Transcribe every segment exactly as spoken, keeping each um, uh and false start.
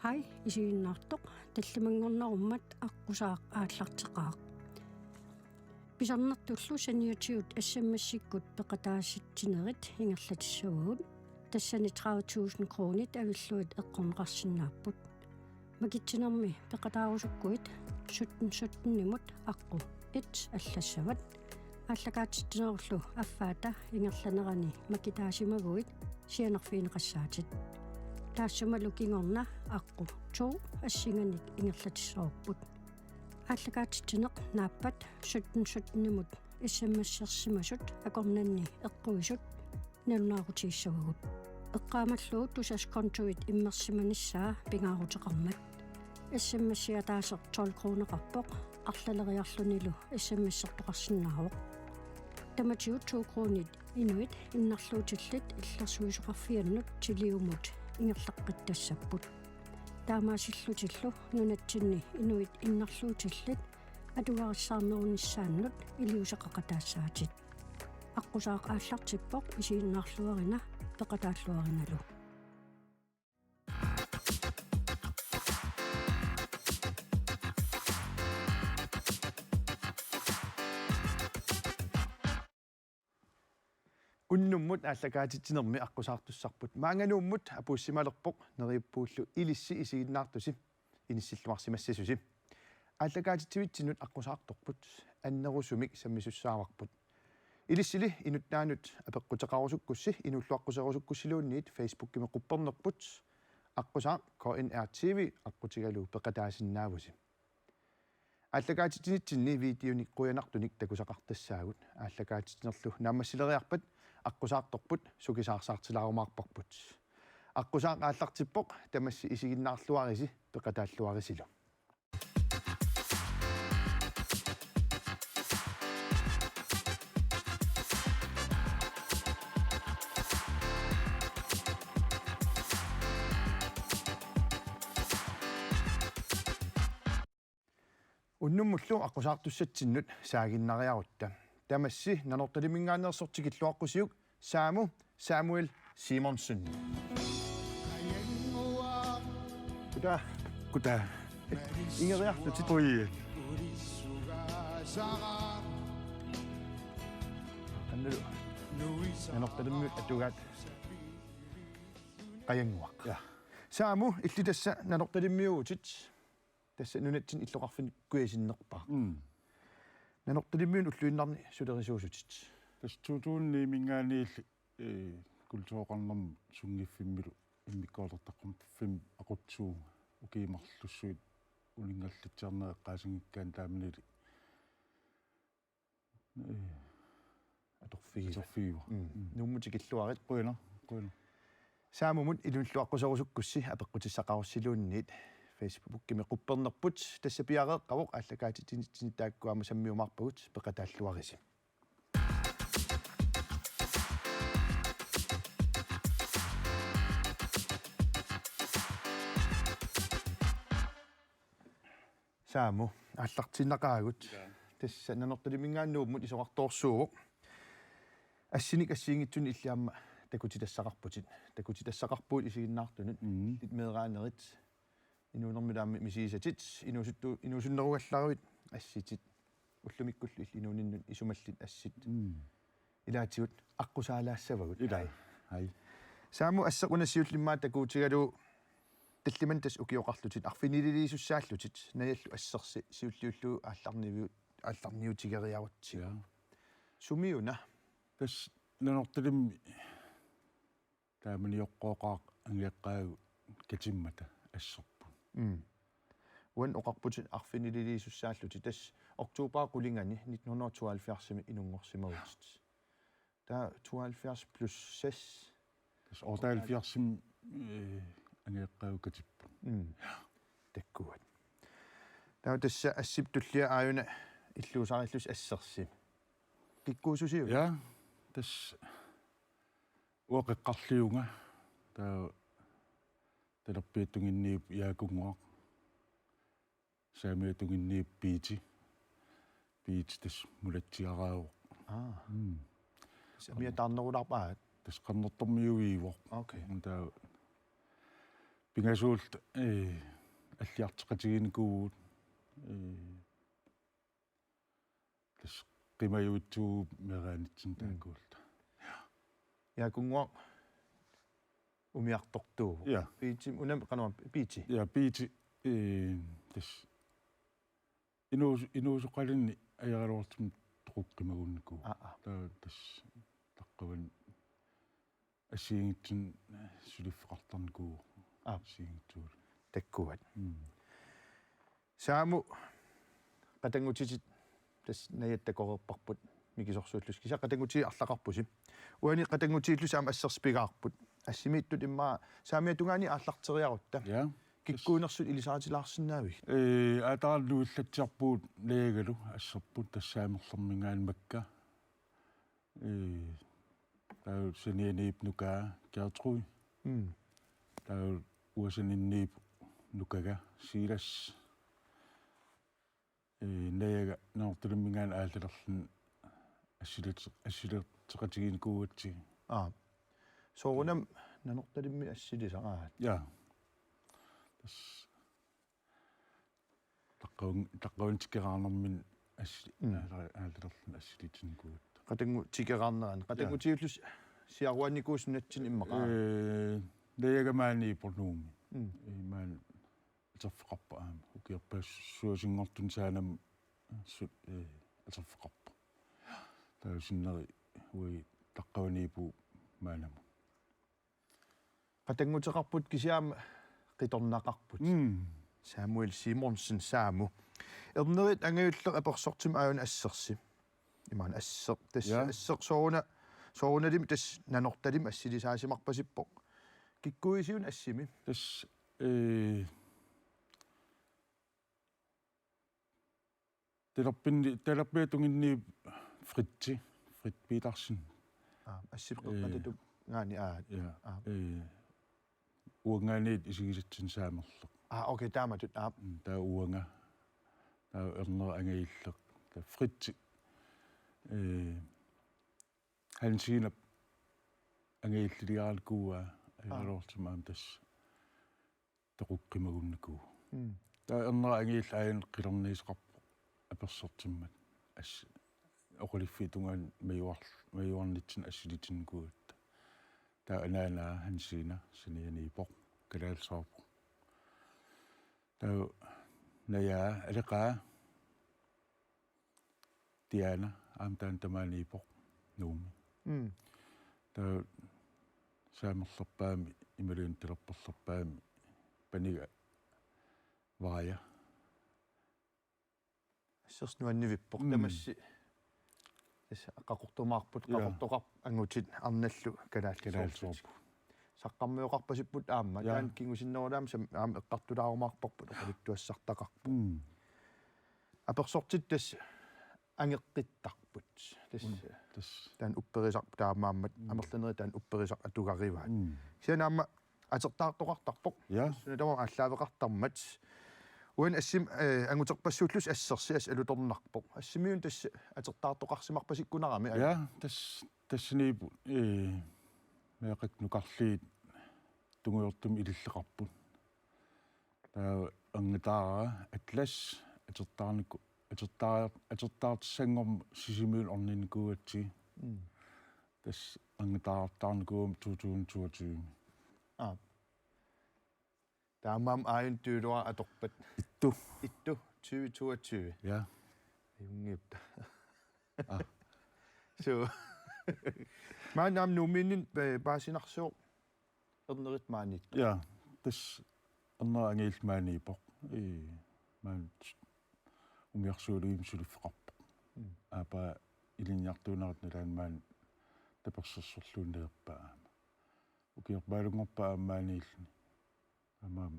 Hej, isiginnaartoq, tallimanngornerummat aqqusaaq aallarteqaaq. Pisarnertullu saniatigut S M S-ikkut peqataasitsinerit ingerlatissavagut. Tassani tredive tusind kronit avillugit eqqorneqarsinnaapput. Makitsinermi peqataarusukkuit sytten sytten-imut aqqu et allassavat. Aallakaatitsinerullu affaata ingerlanerani makitaasimaguit sianerfigineqassaatit. Taassumalu kingorna aqqu to assinganik ingerlatissavarput. Aallakaatitsineq naappat sytten sytten-imut S M S-ersimasut akornanni eqquisut nalunaaqutigissavagut. Eqqaamallugu Tusass kontuit immersimanissaa pingaaruteqarmat. S M S-i ataaseq tolv kroneqarpoq, arlaleriarlunilu S M S-ertoqarsinnaavoq. Tamatigut to kronit inuit innarluutillit illersuisoqarfiannut tiliumut ingerlaqqittassapput. Taamaasillutillu nunatsinni inuit innarluutillit atugarissaarnerunissaannut iliuuseqaqataassaatit. Aqqusaaq aallartippoq, isiginnaarluarina peqataalluarinalu. Unnummut aallakaatitsinermi aqqusaartussarput maanga Nuummut apuussimalerpoq, neriuppuullu ilissi isiginnaartusi inissilluarsimassasusi. Aallakaatitsivitsinnut aqqusaartorput annerusumik sammisussaavarput. Ilissili inuttaanut apeqquteqarusukkussi inuulluaqquserusukkussiluunniit Facebookimi quppernerput aqqusaaq K N R T V aqqutigalugu peqataasinnaavusi. Aallakaatitsinitsinni videonik qujanartunik takusaqartassaagut. Aallakaatitsinerlu naammassileriarpat aqqusaartorput sukisaarsaartilaarumaarparput. Aqqusaaq aallartippoq, tamassi isiginnaarluarisi peqataalluarisilu. Unnummullu aqqusaartussatsinnut saaginnariarutta. Tamassi Nanortalimminngaanneersoq tikilluaqqusiuk Saamu Samuel Simonsen. Goddag. Goddag. Ingeriarlutit. Qujan. Annalu. Nanortalimmiut atugaat. Qajannguaq. Ja. Saamu, illit tassa Nanortalimmiuutit. Tassa nunatsinni illoqarfinni kujasinnerpaaq. Mm. Nanortalimmiunut ulluinnarni sulerisuusutit? Tassa to tusind ni-minngaanniilli, eh, kultureqarnermut sunngiffimmilu immikkoortortaqarfimmut aqutsuuvunga, ukiut marlussuit uninngallatsiarneq eqqaasinngikkaanni taamanili. Eh, atorfigiva. Atorfigiva. Mm. Mm. Nuummut tikilluarit. Qujanaq, qujanaq. Saamumut ilunilluaqquserusukkussi apeqqutissaqarussiluunniit Facebookimi quppernerput, tassa piareeqqavoq, aallakaatitsinitsinni taakku aamma sammiumaarpagut, peqataalluarisi. Saamu, aallartiinnaqaagut. Ja. Tassa Nanortalimminngaanniit Nuummut isorartoorsuuvoq. Assinik assigiinngitsunik illit aamma takutitassaqarputit. Takutitassaqarpugut isiginnaartunut. Mhm. Illit meeraanerit. Inuunermi taama misigisatit. Inuusuttu-, inuusunnerugallaruit assitit. Ullumikkullu illit inuuninnut isumallit assit. Mm. Ilaatigut aqqusaalaassavagut. Ilaa. Ai. Ai. Saamu, asseq una siulleq immaqa takuutigalugu tallimanik tassa ukioqarlutit, arfinililiisussaallutit, Najallu assersi siulliullugu aallarniviu-, aallarniutigeriarutsigu. Ja. Sumiuna? Tassa Nanortalimmi taamaniorooqaaq angajoqqaagu katimmata asserput. Mm. Uani oqarputit arfinililiisussaallutit, tassa oktober qulingani nitten hundrede og tooghalvfjerds-imi inunngorsimavutit. Taava tooghalvfjerds plus seks. Tassa otteoghalvfjerds-imi, eh, angajoqqaagu katipput. Mm. Takkuat. Taava tassa assip tullia aajuna illuusarillusi assersi. Kikkuussusiuk? Ja, tassa uanga qeqqarliunga, taava talerpiatunginniippoq Jaakunnguaq, saamiatunginniippoq Piiti. Piiti tassa mulatsigaraavoq. Aa. Mm. Saamiataarnerulaarpa aat? Tassa Qernertormiuuvoq. Okay. Taava Pingasuulluta, ee, alliartoqatiginikuuvugut, ee, tassa qimajuitsuuvugut meeraanitsinni. Mm. Taakkuullunga. Jaakunnguaq umiartortuuvoq. Ja. Piitsi, unami qanoq, Piitsi? Ja, Piitsi, ee, tassa inuus-, inuusoqalinni ajoraluartumik toqukkimagunnikuuvoq. Aa, aa. Taava tassa taqqavani assigiinngitsunik suliffeqartarnikuuvoq. Aa. Assigiinngitsuulluni. Takkuat. Mm. Saamu qatanngutitit tassa najatta koreerparput mikisorsuullusi. Kisianni qatanngutitit arlaqarpusi. Uani qatanngutitillusi aamma assersuutigaarput. Assimiittut immaqa saamiata tungaani aallarteriarutta. Ja. Kikkuunersut ilisaritilaarsinnaavigit? Ee, aataralu nuillatsiarpugut Najagalu asserput, tassa Amerlerminngaanniit Makka. Ee, taava sanianiippoq nukaa Gertrud. Mm. Taava uanga sanianiippoq nukaga Silas. Ee, Najaga Nanortalimminngaanniit aalalerluni assilit-, assilerteqatiginikuugatsigit. Aa. Soorunami Nanortalimmi assilisaq, aa. Ja. Tassa taqqavani-, taqqavani tikeraarnermini assi-, Mm. aala-, aalalerluni assilitinikuugatta. Qatanngut tikeraarnerani. Ja. Qatanngutitillusi siaruannikuusi nunatsinni immaqa? Ee, Najaga maaniippoq Nuummi. Mm. Ee, maani atorfeqarpoq aamma. Ukiorpassuarni sinnerlugit Saanami su-, ee, atorfeqarpoq. Taava sinneri uagut taqqavaniippugut maanamut. Qatannguteqarput kisianni aamma qitornaqarput. Mm. Samuel Simonsen Saamu. Ernerit angajulleq apersortimik aajuna assersi. Imaluunniit asseq. Tassa Ja. asseq sooruna-, soorunalimi tassa Nanortalimmi assilisaasimarpasippoq. Kikkuuisiuna assimi? Tassa, ee, talerpin-, talerpiata tunginniippoq Fritzi, Fritz Petersen. Aa, assip Ee. qeqqatatup ngaani, aa. Ja. Aa. Ee, uanngaanniit isigisatsinni Saamerleq. Aa, okay, taamatut, aa. Mm, taava uanga. Taava Ernerit angajulleq. Taava Fritzi, ee, Hansinap angajulliugaluarpaa, Aa. ajoraluartumik aamma tassa toqukkimagunnikuuvoq. Mm. Taava Ernerit angajulleq aajuna qilerniisoqarpoq apersortimmat. As-, oqaluffiup tungaanut majuar-, majuarnitsinni assilitinnikuugatta. Taava anaanaa Hansina sanianiippoq, kalaallisoorpoq. Taava Najaa, aleqaa Diana, aamma taanna tamaaniippoq Nuummi. Mm. Taava saamerlerpaamik imaluunniit talerperlerpaamik paniga Vaaja. Assersuut nuannivippoq. Mm. Tamassi tassa qaqortumaarput, Ja. qaqortoqarp angutit arnallu kalaallisoorput. Kalaallisoorput. Saqqarmioqarpasipput aamma. Ja. Taanna kingusinnerulaamik sam-, aamma eqqartulaarumaarparput, oqaluttuassartaqarpoq. Mm. Apersortit tassa angeqqittarput. Tassa. Mm, tassa. Taanna upperisaq taamaammat, Mm. amerlanerit taanna upperisaq atugarivaat. Mm. Kisianni aamma atortaartoqartarpoq. Ja. Suna tamarmi aallaaveqartarmat. Uani assimi, ee, anguterpassuullusi assersi, assip alutornarpoq. Assimiuna tassa atortaartoqarsimarpasikkunarami, aja? Ja, tassa, tassaniippoq, ee, meeqqat nukarliit tungujortumik ililleqarput. Taava erngataaraq Atlas atortaarniku-, atortaar-, atortaartissanngormat Sisimiunut orninnikuugatsigit. Mm. Tassa erngataartaarnikuugami to tusind toogtyve. Aa. Taamaammat aajuna tyve-luaraq atorpat? Ittu. Ittu, tyve toogtyve. Ja. Ajunngippat? Aa. So. Maanna aamma Nuummiinnit pa-, paasinarsivoq Ernerit maaniittoq. Ja, tassa Ernerit angajulleq maaniippoq. Ee, maani umiarsualivimmik suliffeqarpoq. Mm. Aappaa ilinniartuunerata nalaani maani tapersersorluunniit ajorpaa aamma. Ukiorpaalunngorpaa aamma maaniilluni. Aamma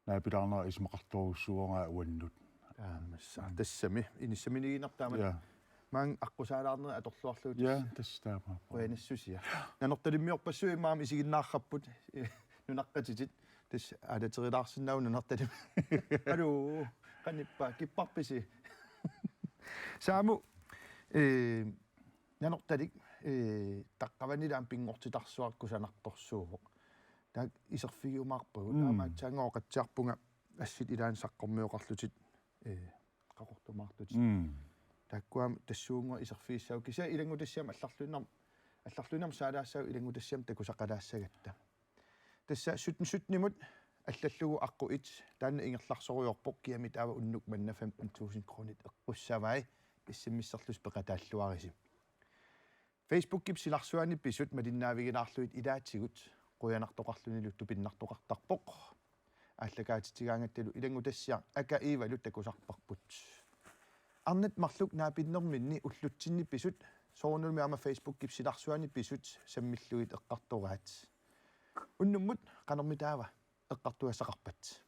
naapilaarnera isumaqartorujussuugaara uannut. Aamma sa-, Mm. tassami, inissaminiiginnarpoq taama. Ja. Maani aqqusaalaarnerit atorluarlugit. Ja, tassa taamaappoq. Qujanassusia. Nanortalimmiorpassuit immaqa aamma isiginnaarrapput. Nunaqqatitit. Tassa aalaterilaarsinnaavoq Nanortalimmi. Aluu, qanippa, kipparpisi? Saamu, ee, Nanortalik, ee, taqqavanilu aamma pinngortitarsuaq kusanartorsuuvoq. Taakku iserfigiumaarpagut. Mm. Aamma aatsaannguaq oqatsiarpunga assit ilaanni saqqormioqarlutit, ee, qaqortumaartutit. Mm. Taakkua aamma tassuunnguaq iserfigissavat, kisianni ilanngutassiami allarluinnarm-, allarluinnarmik saalaassaagut ilanngutassiami takusaqalaassagatta. Tassa sytten sytten-imut allallugu aqqut et taanna ingerlarsorujoorpoq, kiami taava unnuk manna femten tusind kronit eqqussavai, S M S-erlusi peqataalluarisi. Facebookip silarsuani pisut malinnaavigilaarlugit ilaatigut qujanartoqarlunilu tupinnartoqartarpoq. Aallakaatitsigaangattalu ilanngutassiaq aka Evalu takusarparput. Arnat marluk naapinnerminni ullutsinni pisut soorunalumi aamma Facebookip silarsuani pisut sammillugit eqqartoraat. Unnummut qanormi taava eqqartugassaqarpat?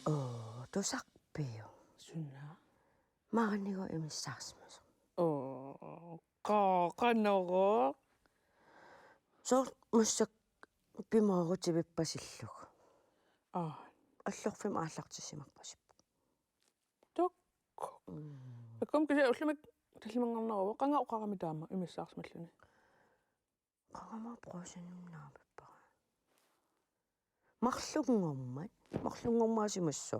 Oo, tusarpiuk? Suna? Maanigu imissaarsimasoq. Oo, qa-, qanoq? Soorlu massakkut pimoorutivippasillugu. Aa. Allorfimmi aallartissimarpasippoq. Tok. Mm. Takuuk kisianni ullumikkut tallimanngorneruvoq, qanga oqarami taama imissaarsimalluni? Qanga Brugsenimut naapippara. Marlunngormat, marlunngormat aasimassa.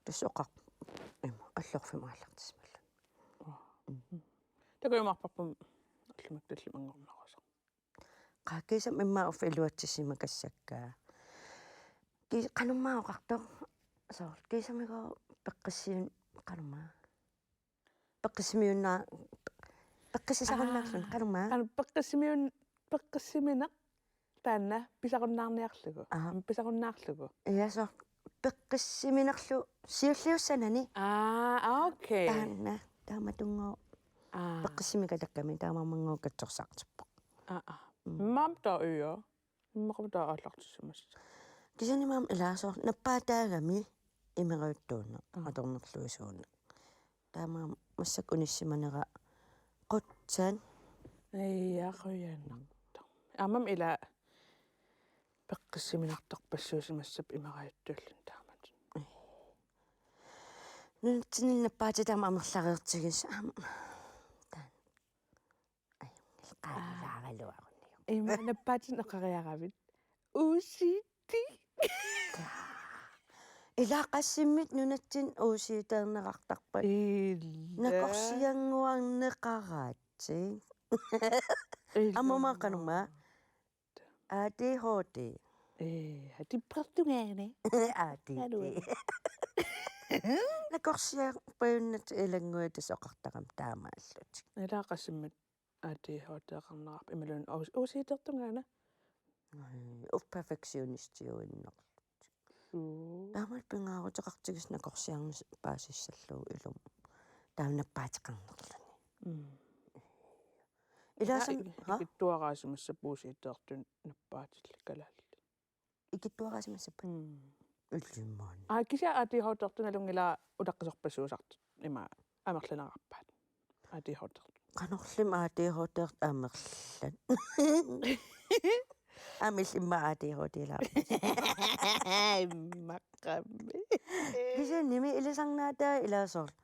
Tassa oqarpoq ima allorfimmi aallartissimalluni. Takujumaarparput ullumikkut tallimanngornerusoq. Qaa, kiisami immaqa uffa iluatsissimakassaakka. Ki-, qanormaa oqartoq? Soorlu kiisamigooq peqqissiun-, qanormaa? Peqqissimiunna-, peqqissisarunnaarluni, aa, qanormaa? Qanoq peqqissimiun-, peqqissimineq taanna pisarunnaarniarlugu. Aa. Pisarunnaarlugu. Ja, soorlu peqqissiminerlu siulliussanani. Aa, okay. Taanna, taamatunngooq. Aa. Peqqissimikatakkami taamaammanngooq katsorsartippoq. Aa, aa. Mm. Maam taa ujo. Immaqa taava aallartissimassa. Kisianni maani ilaa soorlu nappaataagami imerajuttuuneq, aa, atornerluisuuneq. Taamaammat massakkut unissimanera qutsan. Ija, qujanartumik. Aammami ilaa peqqissiminartorpassuusimassappat imerajuttuulluni taamatut. Nunatsinni nappaatitami amerlareertigisoq aamma. Taanna. Ajunngilaq, qaalaaraluaruni. Ima nappaatinik oqariaravit? Uusiiti. Ilaa qassimmit nunatsinni uusiuteerneqartarpat? Ila. Nakorsiannguarneqaraatsi. Ila. Aamma qanormaa? A D H D. Ee, hatippertungaani. A D H D. Aluu. Nakorsiarpajunnatik ilannguit tassa oqartarami taamaallutik. Ilaa qassimmit A D H D-qarnerarput imaluunniit uus-, uusiuteertungaana. Ai, uf, perfektionistiuinnarlutik. Suu. Taamalu pingaaruteqartigisoq nakorsiarneq paasissallugu ilumut. Taava nappaateqarnerluni. Mm. Ilaa sam-, ilaa ha? Ikittuaraasimassappat uusiuteertunik nappaatillit kalaallit. Ikittuaraasimassappat? Mm. Illimmaani. Aa, kisianni A D H D-rtut nalunngilaa utaqqisorpassuusartut ima amerlanerarpaat. A D H D-rtut. Qanorlimi A D H D-rtut amerlat? Aamma illit immaqa A D H D-laarpit. Immaqa aamma. Kisiannimi ilisarnaataa ilaa soorlu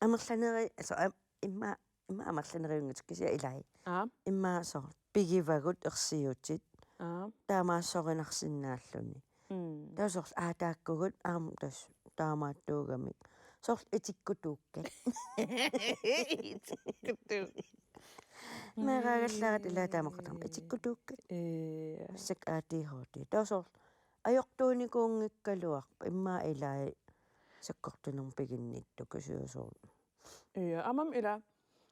amerlaneri-, altså, am-, immaqa, immaqa amerlaneriunngitsoq kisianni ilai. Aa. Immaqa soorlu pigivagut ersiutit. Aa. Taamaassorinarsinnaalluni. Mm. Taava soorlu aataakkugut aamma tassa taamaattuugamik. Soorlu itikkutuukkat. Itikkutuukkat. Meeraagallaaratta ilaa taamaqatama itikkutuukkat. Ee. Massakkut A D H D. Taava soorlu ajortuunikuunngikkaluarpoq immaqa ilai sakkortunermut piginnittoq kisianni soorlu. Ija, aammami ilaa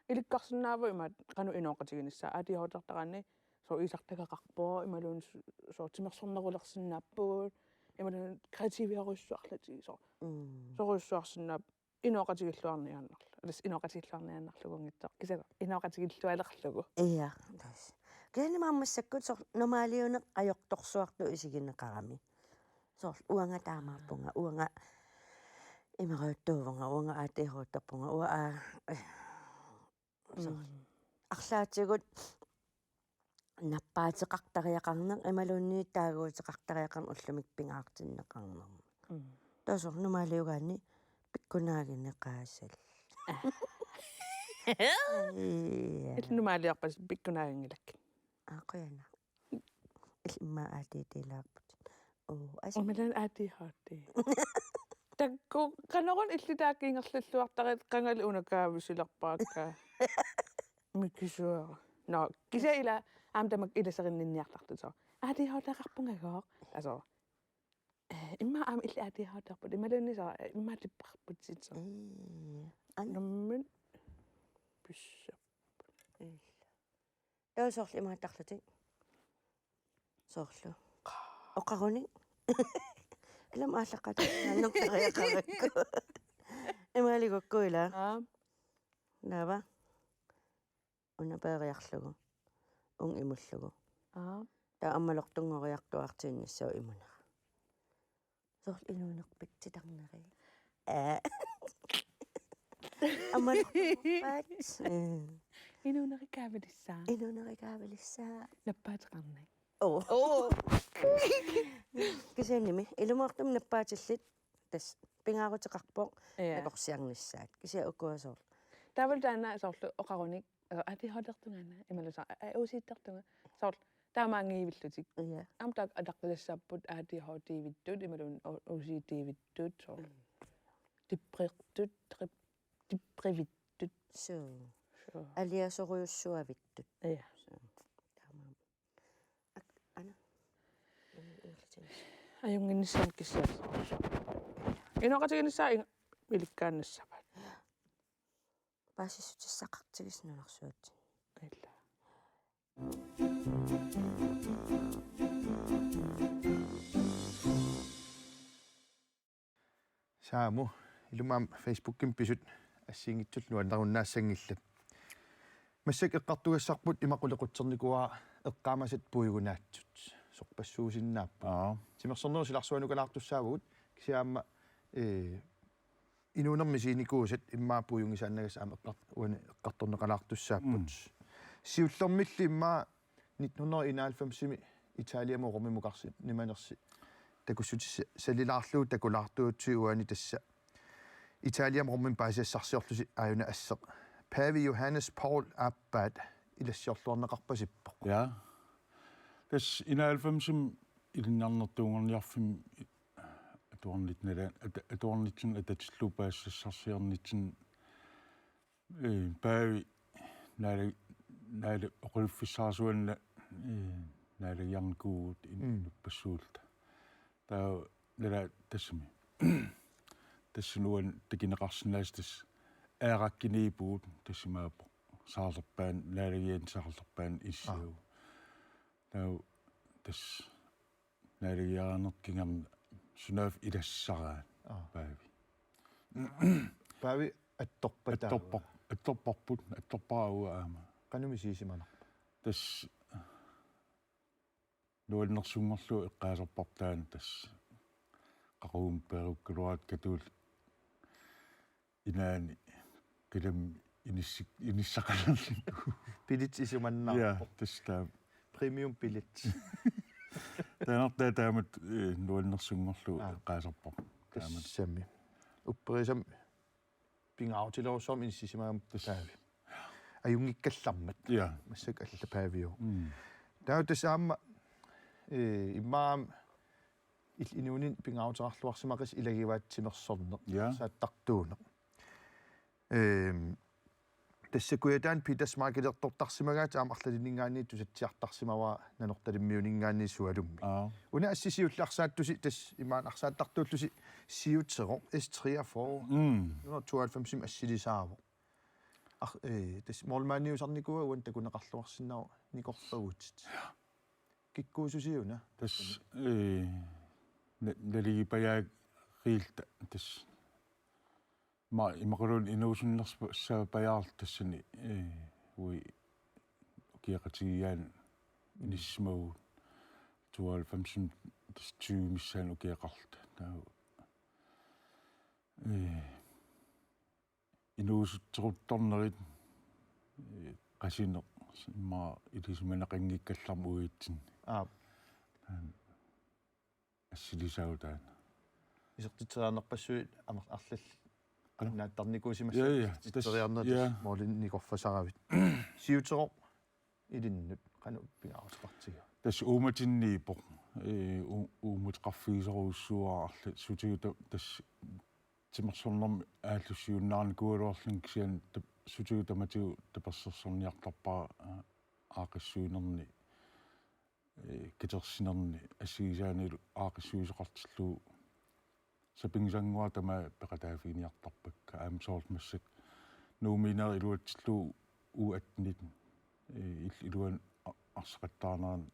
ilikkarsinnaavoq imaattoq qanoq inooqatiginissaa, A D H D-rtaraanni soorlu iisartagaqarpoq imaluunniit soorlu timersornerulersinnaapput imaluunniit kreativiorujussuarlutik soorlu. Mm. Soorujussuarsinnaapput inooqatigilluarniaannarlugu. Alas inooqatigilluarniaannarlugunngitsoq. Kisianni inooqatigillualerlugu. Ija, tassa. Kisianni aamma massakkut soorlu normaaliuneq ajortorsuartut isigineqarami. Soorlu uanga taamaappunga, uanga imerajuttuuvunga, uanga A D H D-rpunga, uanga, aa, soorlu. Mm. Arlaatigut nappaateqartariaqarneq imaluunniit taaguuteqartariaqarneq ullumikkut pingaartinneqarnermut. Mm. Taava soorlu normaaliugaanni pikkunaagineqaasal. Aa. Illit normaaliorpassi pikkunaaginngilakkit. Aa, qujanaq. Illit immaqa A D D-laarputit. Oo, as- Umilan A D H D. Takku, qanoruna illit taakku ingerlalluartarit qangali una kaavisilerpaakka. Mikisuara. Nå, kisianni ila aamma tamakku ilaserinninniartartut soorlu. A D H D-qarpunngagooq. Altså, eh, immaqa aamma illit A D H D-rput. Imaluunniit soorlu, eh, immaqa tipparput sit soorlu. Mm. An- Nammin pissap. Illa. Taava soorlu imaattarlutik. Soorlu. Oqarunik. Ilami aallaqqaataannartariaqarakku. Imaaligukku ila. Aa. Naava. Una peeriarlugu. Uunga imullugu. Aa. Taava ammalortunngoriartuaartiinnassaaq imunera. Soorlu inuunerpit titarneri. Aa. Ammalortuuppat. Mm. Inuuneri kaavilissaa. Inuuneri kaavilissaa. Nappaateqarnak. Oo. Oo. Kisiannimi, ilumoortumik nappaatillit, tassa pingaaruteqarpoq, ja, nakorsiarnissaat. Kisianni ukua soorlu. Taavalu taanna soorlu oqarunik, altså, A D H D-rtungaana, imaluunniit soorlu, A O C-rtunga, soorlu, taamaanngivillutik. Ja. Aamma taakku ataqqilissaapput A D H D-vittut, imaluunniit O-, O C D-vittut, soorlu. Mm. Deprertut, trip-, deprevittut. Suu. Suu. Aliasorujussuavittut. Ja. Suu. Taamaammat. Ak-, ana. Uunga ingerlatiinnassaaq. Ajunnginnissamut kissaassavara. Inooqatigiinnissaa ing-, ilikkaannassavaat. Paasissutissaqartigisoq nunarsuatsinni. Illa. Saamu, ilumut aamma Facebookimi pisut assigiinngitsut nuannarinnaassanngilat. Massakkut eqqartugassarput ima qulequtsernikuuara eqqaamasat puigunaatsut. Sorpassuusinnaapput. Aa. Timersornerup silarsuanukalaartussaavugut kisianni aamma, ee, inuunermi isiginikuusat immaqa puiunngisaannagassi aamma eqqart-, uani eqqartorneqalaartussaapput. Mm. Siullermilli immaqa nitten hundrede og enoghalvfems-imi Italiamut Romimut karsinnimanersi takussutissalilaarlugu takulaartuuvusi uani tassa Italiamut Romimut paasisassarsiorlusi aajuna asseq. Pave Johannes Paul aappaat ilassiorluarneqarpasippoq. Ja. Tassa enoghalvfems-imi ilinniarnertuunngorniarfimmi atuarnitsinni nala-, at-, atuarnitsinni atatillugu paasisassarsiornitsinni, ee, Pave naala-, naala-, oqaluffissaarsuanna, ee, naalagiarnikuuvugut in-, mm, inuppassuulluta. Taava nala tassami. Tassa nuan takineqarsinnaasut tassa aerakkiniippugut tassa imaappoq. Saarlerpaani, naalagianni saarlerpaani issiagu. Aa. Taava tassa naalagiarnerkingam sunaaf ilassaraat. Aa. Pave. Pave attorpa taava? Attorpar-, attorparput, attorpara uanga aamma. Qanoq misigisimannarpa? Tassa nuannersunngorlugu eqqaasarparput taanna tassa. Qaqugumut peerukkaluaratta katuullit inaani qilammi inissik-, inissaqalerlugu. Billet isumannaarpoq. Ja, tassa taama. Premium billet. Taanna taava taamatut, ee, nuannersunngorlugu, aa, eqqaasarparput. Taamatut. Tassami. Upperisami pingaarutilerujussuarmik inissisimagatta tassa Pave. Ajunngikkallarmat. Ja. Massakkut alla Paveo. Mm. Taava tassa aamma, ee, immaqa aamma illit inuuninni pingaaruteqarluarsimaqissi ilagivaat timersorneq. Ja. Saattartuuneq. Ehm, tassa Kujataani Peters Michaelertortarsimagaat aamma arlalinninngaanniit tusatsiartarsimavara Nanortalimmiuninngaanniit sualummik. Aa. Una assisiullarsaattusi tassa imaanngitsoq arsaattartuullusi siuteroq S treogfyrre. Mm. Nuna tooghalvfems-imi assilisaavoq. Ar-, ee, tassa målmandiusarnikuuara uani takuneqarluarsinnaavoq nikorpagutit. Ja. Kikkuussusiuna? Tassa, ee, na-, naligiippajaakkiilluta tassa. Ma-, imaluunniit inuusunnerpajaarluta tassani, ee, uagut ukioqatigiiaanni inissisimavugut tooghalvfems-imi tassa tyve missaani ukioqarluta. Taava, ee, inuusutseruttornerit, ee, qasineq, immaqa ilisimaneqanngikkallarmat uagutsinnit. Aap. Taanna assilisaavoq taanna. Isertitseriarnerpassuit amer-, arlallit Qanoq? Naattarnikuusimassaaq. Ja, ja. Tassa, titseriarnerit, ja, tassa moolinik nikorfasaravit. Siuteroq ilinnut qanoq pingaaruteqartigaa? Tassa uummatinniippoq. Ee, u-, uummateqarfigisorujussuuara arla sutigut ta-, tassa timersornermi aallussiuinnarnikuugaluarluni kisianni tap-, sutigut tamatigut tapersersorniartarpara, aa, aaqqissuinerni, ee, katersinerni assigisaanilu aaqqissuisoqartillugu sapinngisannguaq tamaat peqataaffiginiartarpakka aamma soorlu massakkut Nuummiinerit iluatsillugu U attenit, ee, il-, iluani a-, arsaqattaanerani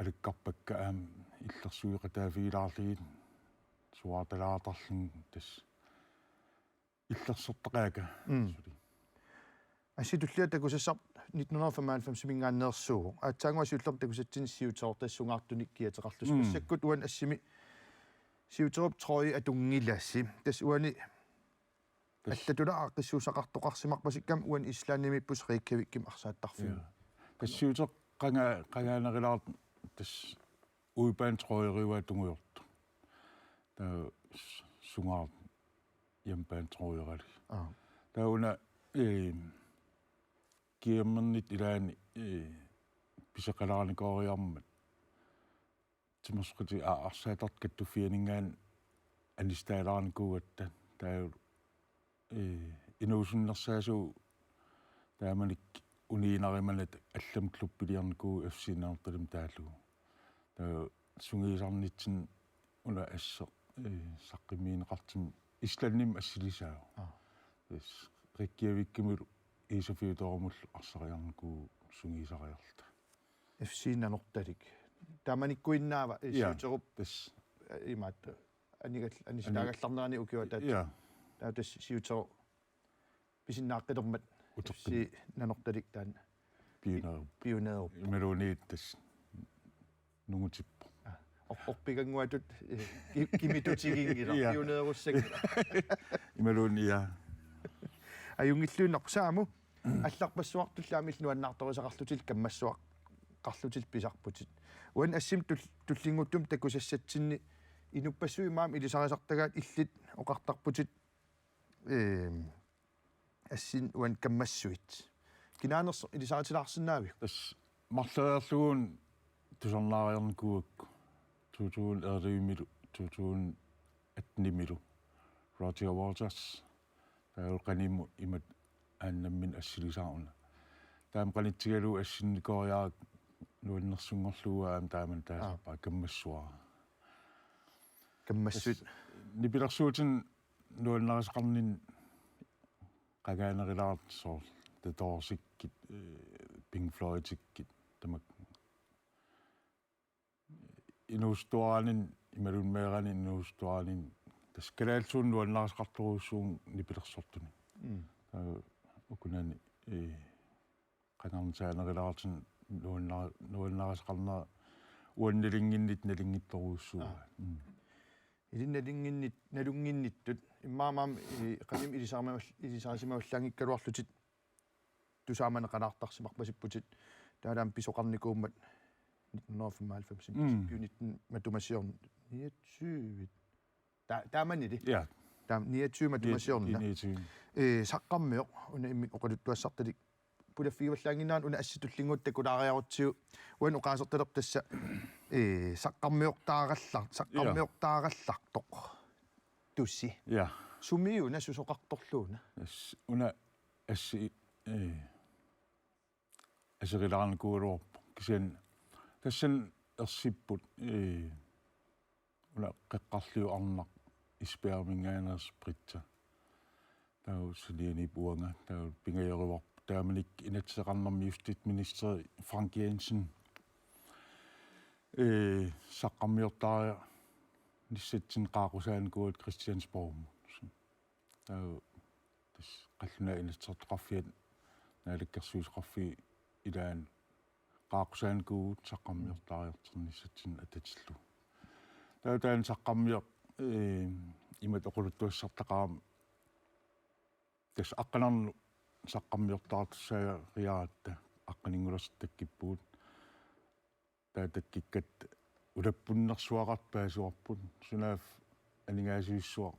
alakkarpakka aamma illersueqataaffigilaarlugit suaartalaartarlugit tassa illersortaqaakka. Mm. Suli. Assit tulliat takusassarput nitten hundrede og femoghalvfemsimiingaanneersuuvoq. Aatsaannguaq siullermik takusatsinni siuteroq tassa sungaartunik kiateqarlusi. Mm. Massakkut uani assimi siuterup trøje atunngilasi. Tassa uani Tassa allatullu aaqqissuussaqartoqarsimarpasikkami uani Islandimiippusi Reykjavikimi arsaattarfimmi. Ja. Tassa siuteq qanga-, qangaanerulaartoq tassa udbandetrøjeriuaat tungujortoq. Taava s-, sungaartoq hjemmebanetrøjerali. Aa. Taava una, ee, GM-ernit ilaanni, ee, pisoqalaarnikooriarmat timersoqatigiit, aa, arsaattartut kattuffianinngaanniit anissitaalaarnikuugatta taava, ee, inuusunnersaasugut taamanikkut uniinnarumaarnata allamut klubbiliornikuuvugut F C Nanortalimmi taallugu. Taava sungiusarnitsinni una asseq, ee, saqqummiunneqartumik Islandimi assilisaavoq. Aa. Tassa Reykjavikimilu Ísafjörðurimilu arsariarnikuuvugut sungiusariarluta. F C Nanortalik. Taamanikkuinnaava, ee, ja, siuterup, tassa, ee, imaattoq anigal-, anissitaagallarnerani ukioq ataatsip. Ja. Taava tassa siuteroq pisinnaaqqilluarmat utoqqin F C Nanortalik taanna piuneerup-, piuneerup. Imaluunniit tassa nungutippoq. Aa, or-, orpigannguatut, ee, ki-, kimitutiginngilaq, ja, piuneerussanngilaq. Imaluunniit, ja. Ajunngilluinnarpoq Saamu. Allarpassuartullu aamma illit nuannaartorisaqarlutit kammassuaqarlutit pisarputit. Uani assimi tul-, tullinnguuttumik takusassatsinni inuppassuit immaqa aamma ilisarisartagaat illit oqartarputit, ee, assinnik uani kammassuit. Kinaanersoq ilisaritilaarsinnaaviuk? Tassa marloriarlugu una tusarnaariarnikuugakku to tusind ellevemilu, to tusind attenimilu. Roger Waters, taava qanimut imatut aana nammineq assilisaaruna. Taama qanitsigalugu assinnikooriarakku nuannersunngorlugu aamma taamani taasarpara. Aa. Kammassuara. Kammassuit. Tassa nipilersuutinik nuannarisaqarninni qangaanerulaartoq soorlu The Doorsikkut, ee, Pink Floydikkut, tamakku inuusuttuaraaninni, imaluunniit meeraaninni inuusuttuaraaninni, tassa kalaallisuunik nuannarisaqartorujussuuvoq nipilersortunik. Mm. Taava ukunani, ee, qangarnisaanerulaartunik nuanna-, nuannarisaqarnera uani nalunnginnittut nalunngitsorujussuuvoq. Aa. Mm. Ilinni nalunnginnit-, nalunnginnittut immaqa aamma, ee, qanimut ilisarima-, ilisarisimavallaanngikkaluarlutit tusaamaneqalaartarsimarpasipputit, taavalu aamma pisoqarnikuummat nitten hundrede og femoghalvfems, mm, pisoqarnikuummat matuma siorna niogtyve. Ta-, taamanili? Ja. Taam-, niogtyve matuma siorna. Niogtyve. Ee, saqqarmioq, una imminut oqaluttuassartalik pulaffigivallaannginnera una assit tullinnguuttumik takulaariarutsigu, uani oqaasertalerpoq tassa, ee, saqqarmiortaarallar-, saqqarmiortaarallartoq. Tusi. Ja. Sumiuna susoqartorluuna? Tassa una assi-, ee, aserilaarnikuugaluarpoq. Kisianni tassani ersipput, ee, una qeqqarliup arnaq isbjergiminngaanneersoq Britta. Taava sanianiippoq uanga, taava pingajoruarput. Taamanikkut Inatsisartuni justitsministeri Frank Jensen, ee, saqqarmiortaariarnissatsinni qaaqqusaanikuugatta Christiansborgimut. Taava tassa qallunaat Inatsisartoqarfiat Naalakkersuisoqarfiit ilaanni qaaqqusaanikuuvugut saqqarmiortaariartornissatsinni atatillugu. Taava taanna saqqarmioq, ee, imatut oqaluttuassartaqarama, tassa aqqanernut saqqarmiortaartussaagigatta aqqaninngulassat takkuppugut. Taava takkukkatta ulappunnersuaqartoq paasivarput, sunaaffa aningaasivissua-,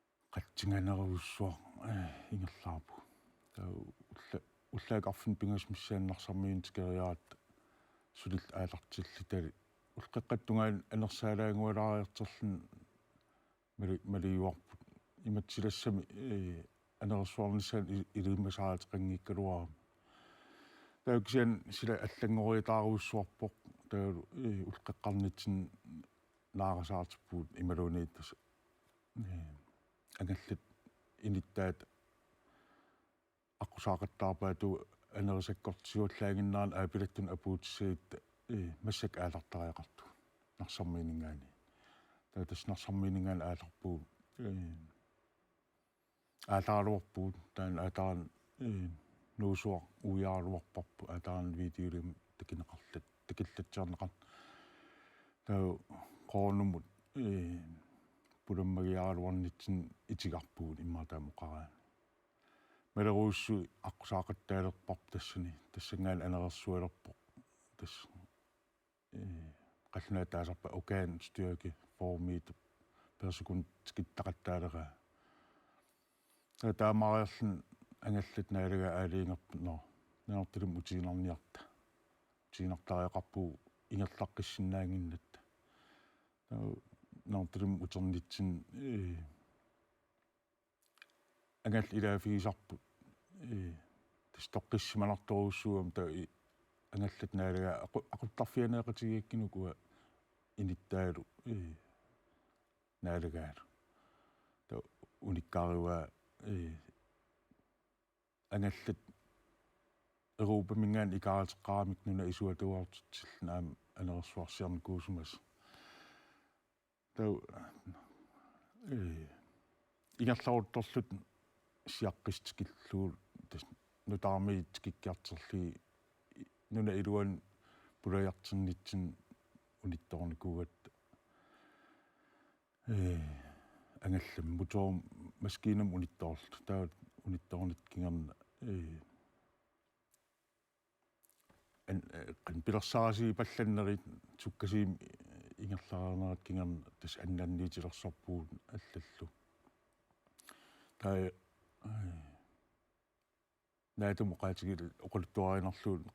qatsinganerujussuaq, eh, ingerlaarpugut. Taava ulla-, ullaakkut arfineq-pingasut missaanni Narsarmiunit tikeriaratta sulillu aallartillutalu ulloqeqqata tungaanut anersaalaanngualaariartorluni mali-, maliuarput. Imatut silassami, eh, anerersuarnissaanut i-, ilimasaateqanngikkaluarami. Taava kisianni sila allanngoriataarujussuarpoq. Taava, eh, ulloqeqqarnitsinni naarasaartippugut imaluunniit tassa, eh, angallat inittaat aqqusaaqattaarpaatigut anerisakkortisiuallaaginnarani aapilattunik apuutissagutta, eh, massakkut aallartariaqartugut Narsarmiuninngaanniit. Taava tassa Narsarmiuninngaanniit aallarpugut, eh, aallaraluarpugut, taanna aataraanni, eh, Nuussuaq uiaraluarparput, aataraanni videoliami takineqarlat-, takillatsiarneqarneq. Taava Qoornumut, eh, pulammagiaraluarnitsinni itigarpugut immaqa taama oqaraanni. Malerujussuit aqqusaaqattaalerparput tassani, tassanngaanniit anerersualerpoq. Tassa, eh, qallunaatut taasarpaat organstyrke, fyrre meter per sekund tikittaqattaaleraa. Taava taamaariarluni angallat naalagaat aalajangerput, nå, Nanortalimmi utiinnarniarta. Utiinnartariaqarpugut ingerlaqqissinnaannginnatta. Taava Nanortalimmi uternitsinni, ee, angallat ilaaffigisarput, ee, tassa toqqissisimanartorujussuugami, taava i-, angallat naalagaat aqu-, aquttarfianeeqatigigakkit uku inittaalu, ee, naalagaalu. Taava unikkaarivaa, ee, angallat Europaminngaanniit ikaarateqqaaramik nunap isuata ujartitsilluni aamma anerersuarsiarnikuusimasoq. Taava, ee, ingerlaruttorluta siaqqissaq tikillugu, tassa nutaarmiit tikikkiartorlugit nunap iluani pulajarternitsinni unittoornikuugatta. Ee, angallammi motor-, maskiinamik unittoorluta. Taava unittoornitta kingorna, ee, an-, ee, qan pilersaarisiipallannerit sukkasuumik ingerlareernerat kingorna tassa annanniitilersorpugut allallu. Taava, ee, Naatsumeeqqaatigilu oqaluttuariinnarlugu,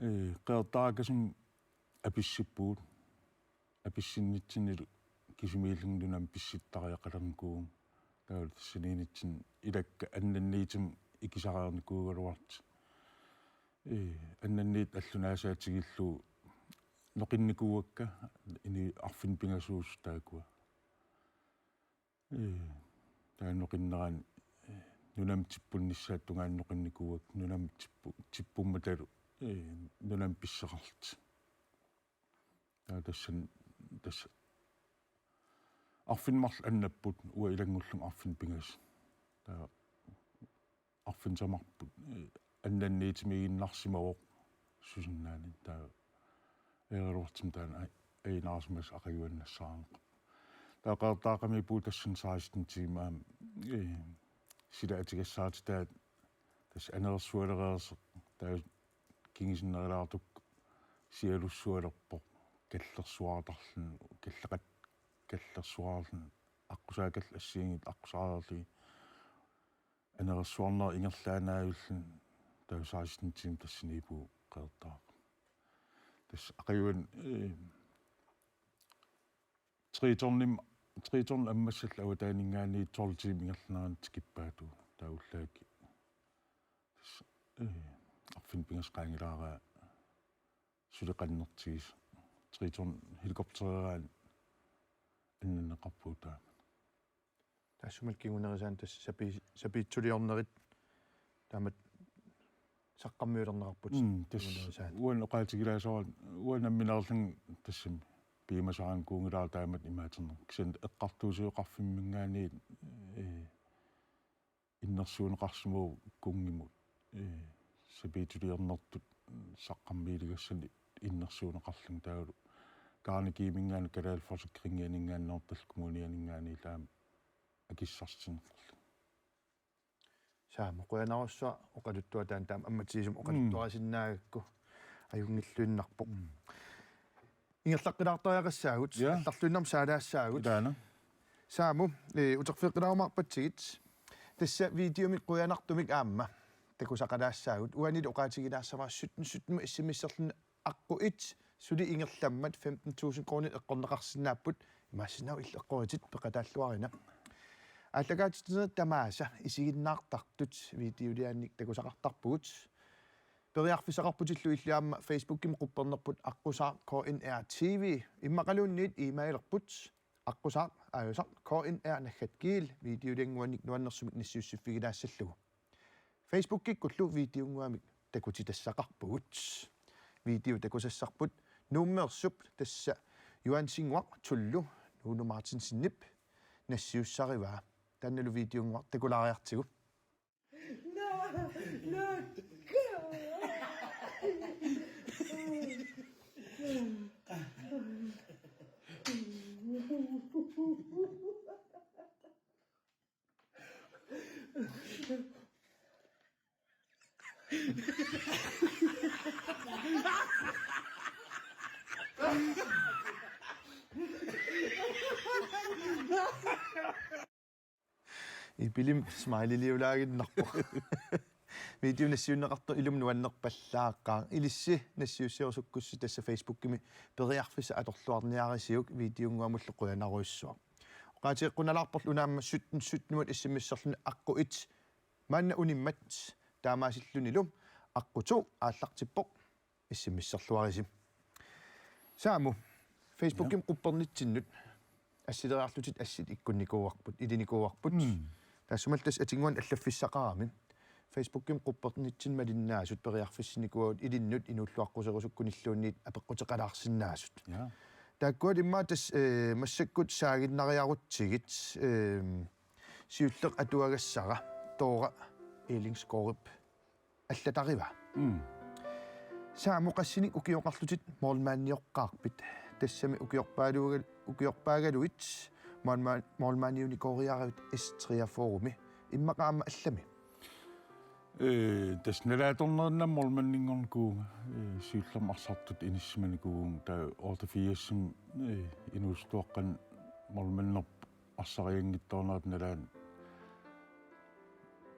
ee, qeqertaarakasimmik apissippugut. Apissinnitsinnilu kisimiillunga nunamut pissittariaqalernikuuvugut. Taavalu tassaniinnitsinni ilakka annanniitimik ikisareernikuugaluartut. Ee, annanniit allunaasaatigillugu noqinnikuuakka, inuit arfineq-pingasuusut taakkua. Ee, taava noqinnerani, ee, nunamut tippunnissaata tungaanut noqinnikuuakka, nunamut tippu-, tippummatalu, ee, nunamut pisseqarlutik. Taava tassani, tassa arfineq-marluk annapput, uanga ilanngullunga arfineq-pingasut. Taava arfineq-tamarput, ee, annanniitimiiginnarsimavoq susinnaanani, taava ajoraluartumik taanna a-, ajunaarsimasoq aqaguani nassaarineqarpoq. Taava qeqertaaraqarpugut tassani seksten timer aamma, ee, sila atugassarititaat tassa anerersualereersoq, taava kingusinnerulaartukkut sialussualerpoq, kallersuartarluni, kalleqat-, kallersuarluni, aqqusaakkallu assigiinngitsut aqqusaareerlugit. Anerersuarnerup ingerlaannaajulluni taava seksten timer tassaniippugut qeqertaaraq. Tassa aqaguani, ee, Tritonimi, Triton ammassallugu avataaninngaanniit tolv timer ingerlanerani tikippaatigut. Taava ullaakkut tassa, ee, arfineq-pingasut qaangilaaraa suli qannertigisoq. Triton helikoptereeraanni annanneqarpugut taama. Taassumalu kingunerisaanut tassa sapi-, sapiitsuliornerit taamatut saqqammiulerneqarput. Mm, tassa kingunerisaanut. Uani oqaatigilaassavat, uanga nammineerlunga tassami piumasaqaanga kuunngilara taamatut imaaterneq. Kisianni eqqartuussisoqarfimminngaanniit, ee, innersuunneqarsimavoq kunngimut, ee, sapiitsuliornertut saqqammiiligassanik innersuunneqarlunga, taavalu Carnegieminngaanniit, Kalaallit Forsikringianinngaanniit, Nanortallip Kommunianinngaanniit aamma akissarsitinneqarluni. Saamut, qujanarsuaq oqaluttuaq taanna taama ammatiisumik oqaluttuarisinnaagakku, ajunngilluinnarpoq. Mm. Ingerlaqqilaartariaqassaagut, ja, allarluinnarmik saalaassaagut. Ilaana. Saamut, ee, uterfigeqqilaarumaarpatsigit. Tassa videomik qujanartumik aamma takusaqalaassaagut. Uanilu oqaatigilaassavara sytten sytten-imut S M S-erluni aqqut et suli ingerlammat femten tusind koruunit eqqorneqarsinnaapput, imaassinnaavoq illit eqqoritit, peqataalluarina. Aallakaatitsinerit tamaasa isiginnaartartut videoliaannik takusaqartarpugut. Periarfissaqarputillu illit aamma Facebookimi quppernerput Aqqusaaq K N R T V, immaqaluunniit e-mailerput aqqusaaq aajusaq K N R naggat G L, videoliannguanik nuannersumik nassiussiffigilaassallugu. Facebookikkullu videonnguamik takutitassaqarpugut. Video takusassarput Nuummeersup, tassa Johansinnguaq Tullu Nuunu Martinsenip nassiussarivaa. Taannalu videonnguaq takulaariartigu. Nå, nå, Ipilim smileyliulaaginnarpoq. Video nassiunneqartoq ilumut nuannerpallaaqaaq. Ilissi nassiussiorusukkussi tassa Facebookimi periarfissaq atorluarniarisiuk videonnguamullu qujanarujussuaq. Oqaatigeqqunalaarporlu una aamma sytten sytten-imut S M S-erluni aqqut et maanna unimmat taamaasillunilu aqqut to aallartippoq. S M S-erluarisi. Saamu, Facebookimi Ja. quppernitsinnut assileriarlutit assit ikkunnikuuarput, ilinikuuarput. Mm. Taassumalu tassa atinnguanik allaffissaqarami. Facebookimi quppernitsinni malinnaasut periarfissinikuuagut ilinnut inuulluaqquserusukkunilluunniit apeqquteqalaarsinnaasut. Ja. Taakkua immaqa tassa, eh, massakkut saaginnariarutsigit, eh, siulleq atuagassara Toora Ellingsgaardip allatarivaa. Mm. Saamu, qassinik ukioqarlutit målmandioqqaarpit? Tassami ukiorpaaluugal-, ukiorpaagaluit målma-, målmandiunikooriaravit S treogfyrre-mi. Immaqa aamma allami? Ee, tassa nalaatornerinnama målmandinngornikuuvunga, ee, siullermik arsartutut inissisimanikuuvunga, taava otteogfirsimi, ee, inuusuttuaqqani målmanderput arsarianngitsoornerata nalaani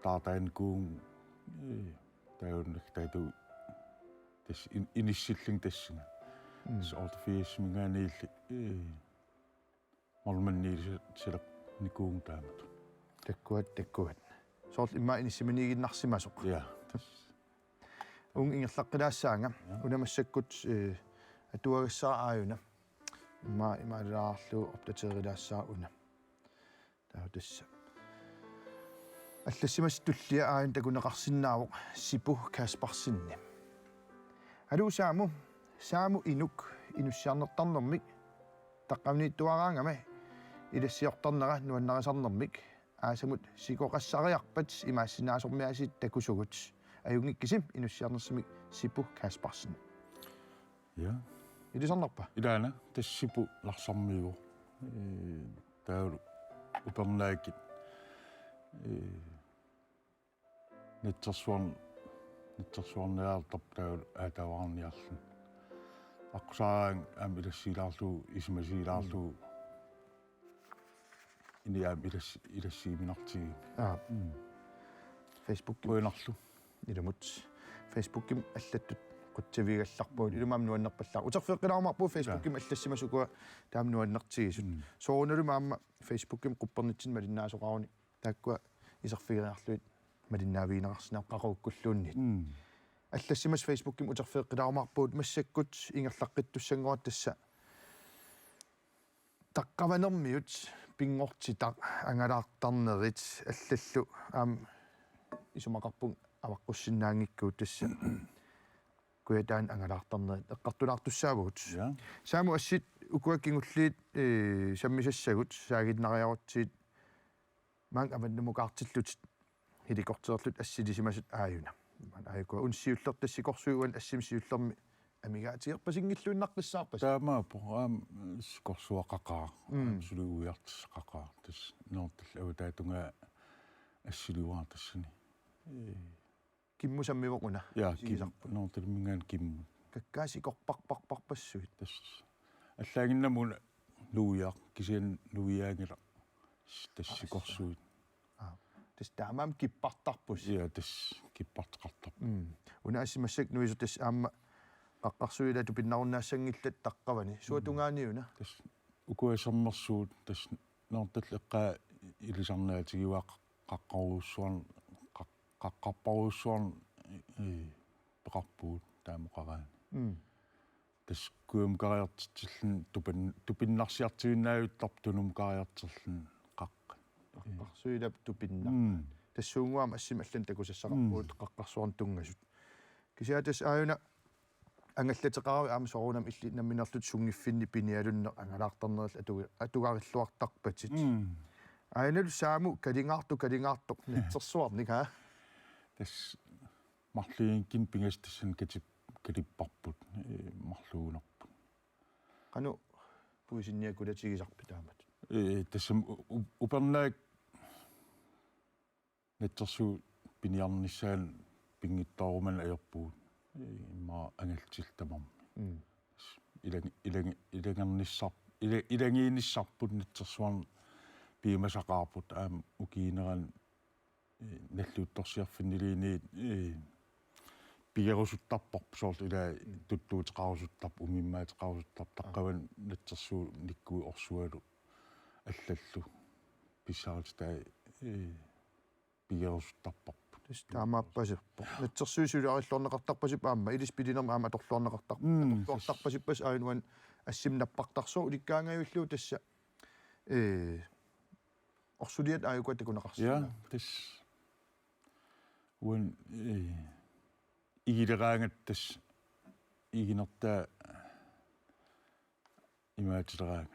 taartaanikuuvunga, ee, taajunnak taatu tassa in-, inissillunga tassunga. Mm. Tassa otteogfirsiminngaanniilli, ee, målmandiusileq-, -sileqnikuuvunga taamatut. Takkuat, takkuat. Soorlu immaqa inissisimaniiginnarsimasoq. Ja, tassa. Uunga ingerlaqqilaassaanga. Ja. Una massakkut, eh, atuagassara aajuna. Immaqa imaalilaarlugu opdateerilaassaaq una. Taava tassa. Allassimasut tulliat aajuna takuneqarsinnaavoq Sipu Kaspersenip. Aluu Saamu, Saamu inuk inussiarnertarnermik taqqavaniittuaraangama ilassiortarnera nuannarisarnermik aasamut sikoqassariarpat imaassinnaasormiaasiit takusugut, ajunngikkisi inussiarnersimik Sipu Kaspersen. Ja. Ilisarnarpa? Ilaana, tassa Sipu Larsarmiuvoq. Ee, taavalu upernaakkut. Ee, natsersuarn-, natsersuarniartarpoq taavalu aataavaarniarluni. Aqqusaaraangat aamma ilassiilaarlugu, isumasiilaarlugu. Mm. Ini aamma ilas-, ilassiiminartigu. Aa. Mm. Facebookimi. Qujanarlu. Ilumut. Facebookimi allattut qutsavigallarpugut. Ilumut aamma nuannerpallaaq. Uterfigeqqilaarumaarpugut Facebookimi Ja. allassimasut ukua taama nuannertigisut. Mm. Soorunalumi aamma Facebookimi quppernitsinni malinnaasoqaruni. Taakkua iserfigeriarlugit malinnaavigineqarsinnaavoq qaqugukkulluunniit. Mm. Allassimasut Facebookimi uterfigeqqilaarumaarpugut, massakkut ingerlaqqittussanngorput tassa taqqavanermiut pinngortitaq angalaartarnerit allallu aamma isumaqarpunga avaqqussinnaanngikkuit tassa. Kujataani angalaartarnerit eqqartulaartussaavugut. Ja. Saamu, assit ukua kingulliit, ee, sammisassagut saaginnariarutsigit maanga avannumukaartillutit helikopterlutit assilisimasut aajuna. Maanga aajuku una siulleq tassa sikorsuit uani assimi siullermi amigaatigerpasinngilluinnartussaarpasi. Taamaappoq, aamma sikorsuaqaqaaq. Mm. Aamma suli uiartussaqaqaaq. Tassa Nanortallip avataatungaa assiliuara tassani. Ee. Kimmut sammivoq una. Ja, Kim-, isigisarput. Nanortalimminngaanniit Kimmut. Kakkaak sikorparparparpassuit. Tassa. Allaannginnami una nuiaq, kisianni nuiaanngilaq. S-, tassa Aa, sikorsuit. Aa. Tassa taamaammat kippartarpusi. Ja, tassa kipparteqartarpoq. Mm. Una assit massakkut nuisut tassa aamma qaqqarsuit ila tupinnarunnaassanngillat taqqavani. Suut Mm. tungaaniuna. Tassa ukua sermersuut tassa Nanortallip eqqaa ilisarnaatigivaa qaqqarujussuarn-, qaq-, qaqqarparujussuarn-, ee, peqarpugut taama oqaraanni. Mm. Tassa kujammukaariartitsilluni tupin-, tupinnarsiartuinnavittarpoq tunummukaariartilluni qaqqat. Qaqqarsuit ila tupinnaq. Mm. Tassuunnguamik assimi allani takusassaqarpugut Mm. qaqqarsuarnut tunngasut. Kisianni tassa aajuna angallateqaruit aamma soorunami illit nammineerlutit sunngiffinni pinialunneq angalaartarnerillu atuga-, atugarilluartarpatit. Mm. Aajuna Saamu kalingaartoq, kalingaartoq natsersuarnik, haa? Tassa marluinngikkuni pingasut tassani katip-, katipparput, ee, marluugunarput. Qanoq puisinniakkulatigisarpit taamatut? Ee, tassami u-, u-, upernaak natsersuut piniarnissaannut pinngitsoorumanni ajorpugut. Ee, immaqa angallatilluni tamarmik. Mm. Tassa ilangi-, ilangi-, ilangernissar-, ila-, ilagiinnissarput natsersuarnik piumasaqaarput aamma ukiuunerani, eh, nalliuttorsiorfinniliinniit, eh, pigerusuttarparput soorlu ila tuttuuteqarusuttarput, umimmaateqarusuttarput, taqqavani natsersuut nikkuit orsualu allallu pissarititai, eh, pigerusuttarparput. Tassa taamaappaserpoq. Natsersuut suliarilluarneqartarpasippoq aamma, ilissi pilinermi aamma atorluarneqartar-, mm, atorluartarpasippoq aajuna uani assimi nappartarsuaq ulikkaangajallugu tassa, ee, orsuliat aajuku takuneqarsinnaavoq. Ja, tassa uani, ee, igileraangatta tassa iginertaa imaatileraangat,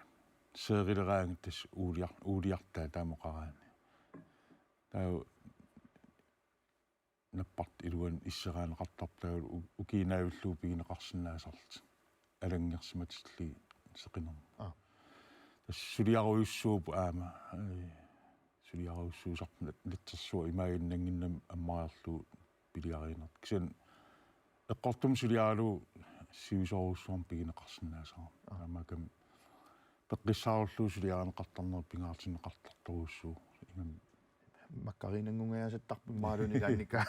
seerileraangat tassa uuliar-, uuliartaa taama oqaraanni. Taava nappartut iluanni isseraaneqartarput taava u-, ukiuunavillugu pigineqarsinnaasarlutik. Alanngersimatillugit seqinermut. Aa. Tassa suliarujussuupput aamma, ee, suliarujussuusarput nat-, natsersuaq imaaginnannginnami ammariarlugu piliarineq. Kisianni eqqortumik suliaralugu sivisoorujussuarmik pigineqarsinnaasarami. Aa. Taamaakkami peqqissaarullugu suliarineqartarnerit pingaartinneqartartorujussuuvoq. Ingammik makkariinnanngungajaasattarput imaluunniit ilaannikaa.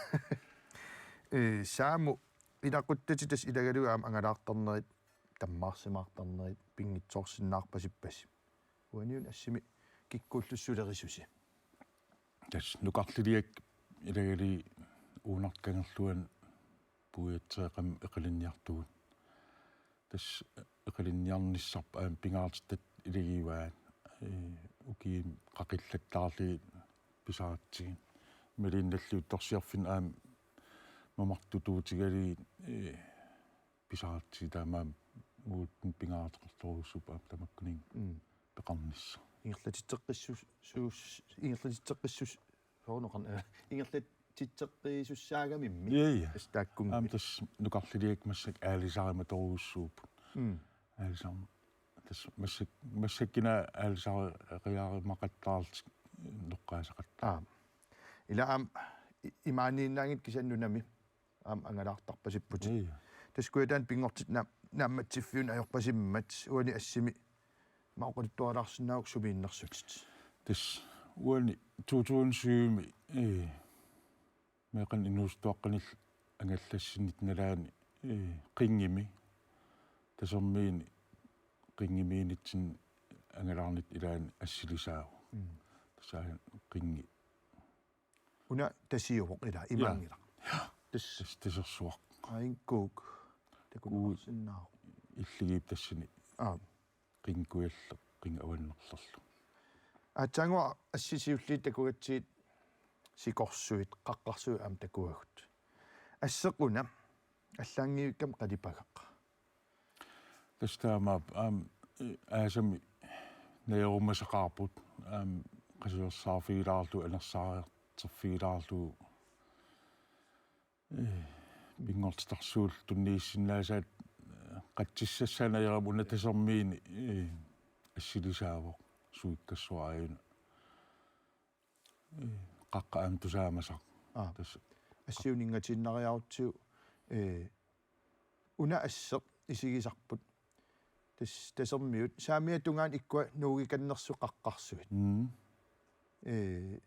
Ee, Saamu, ilaquttatit tassa ilagalugu aamma angalaartarnerit, tammaarsimaartarnerit pinngitsoorsinnaarpasippasi. Uaniuna assimi kikkuullusi sulerisusi? Tassa nukarliliak ilagalugit Uunartoq Kangerluani puiatseeqami eqalinniartugut. Tassa eqalinniarnissarput aamma pingaartitat ilagivaat, ee, ukiumi qaqillattaarlugit pisaratsigit. Imaluunniit nalliuttorsiorfinnut aamma mamartutuutigalugit, ee, pisaratsigit taamaammat uagut pingaartoqartorujussuupput aamma tamakkuninnga, mm, peqarnissaq. Ingerlatitseqqissus-, suus-, ingerlatitseqqissus-, soorunami, ee, ingerlatitseqqiisussaagamimmi. Ja, ja. Tassa taakkununnga. Aamma tassa nukarliliakka massakkut aalisarimatorujussuupput. Mm. Aalisarm-, tassa massak-, massakkut una aalisariaqattaarlutik noqqaasaqattaarput. Aa. Ila aamma i-, imaaniinnaanngitsoq kisianni nunami aamma angalaartarpasipputit. Ii. Tassa Kujataani pinngortitaq naam-, naammatsiffiuneq ajorpasimmat uani assimi ima oqaluttualaarsinnaagukku sumiinnersutit? Tassa uani to tusind syv-mi, ee, meeqqanik inuusuttuaqqanillu angallassinnittunut nalaani, ee, Qinngimi, Tasermiini, Qinngimiinitsinni angalaarnittut ilaanni assilisaavoq. Mm. Tassa aana Qinngi. Una tasiuvoq ila, ja, imaanngilaq. Ja. Tassa. Tassa tasersuaq. Aajuna Kuuk. Takuneqarsinnaavoq. Kuuk illigiipput tassani. Aa. Qinngi kujalleq, Qinngi avannarlerlu. Aatsaannguaq assit siulliit takugatsigit sikorsuit, qaqqarsuit aamma takuagut. Asseq una allaanngivikkami qalipagaq. Tassa taamaappoq aamma, ee, aasami najorumasaqaarput, aamma qasuersaarfigilaarlugu, anersaarterfigilaarlugu, ee, pinngortitarsuullu tunniussinnaasaat, ee, qatsissassaaneq ajorami una Tasermiini, ee, assilisaavoq suikkassuaq aajuna. Ee, qaqqaq aamma tusaamasaq. Aa. Tassa. Assiuningatiinnariarutsigu, ee, una asseq isigisarput. Tassa Tasermiut. Saamiata tungaanut ikkua nuugikannersut qaqqarsuit. Mm. Ee,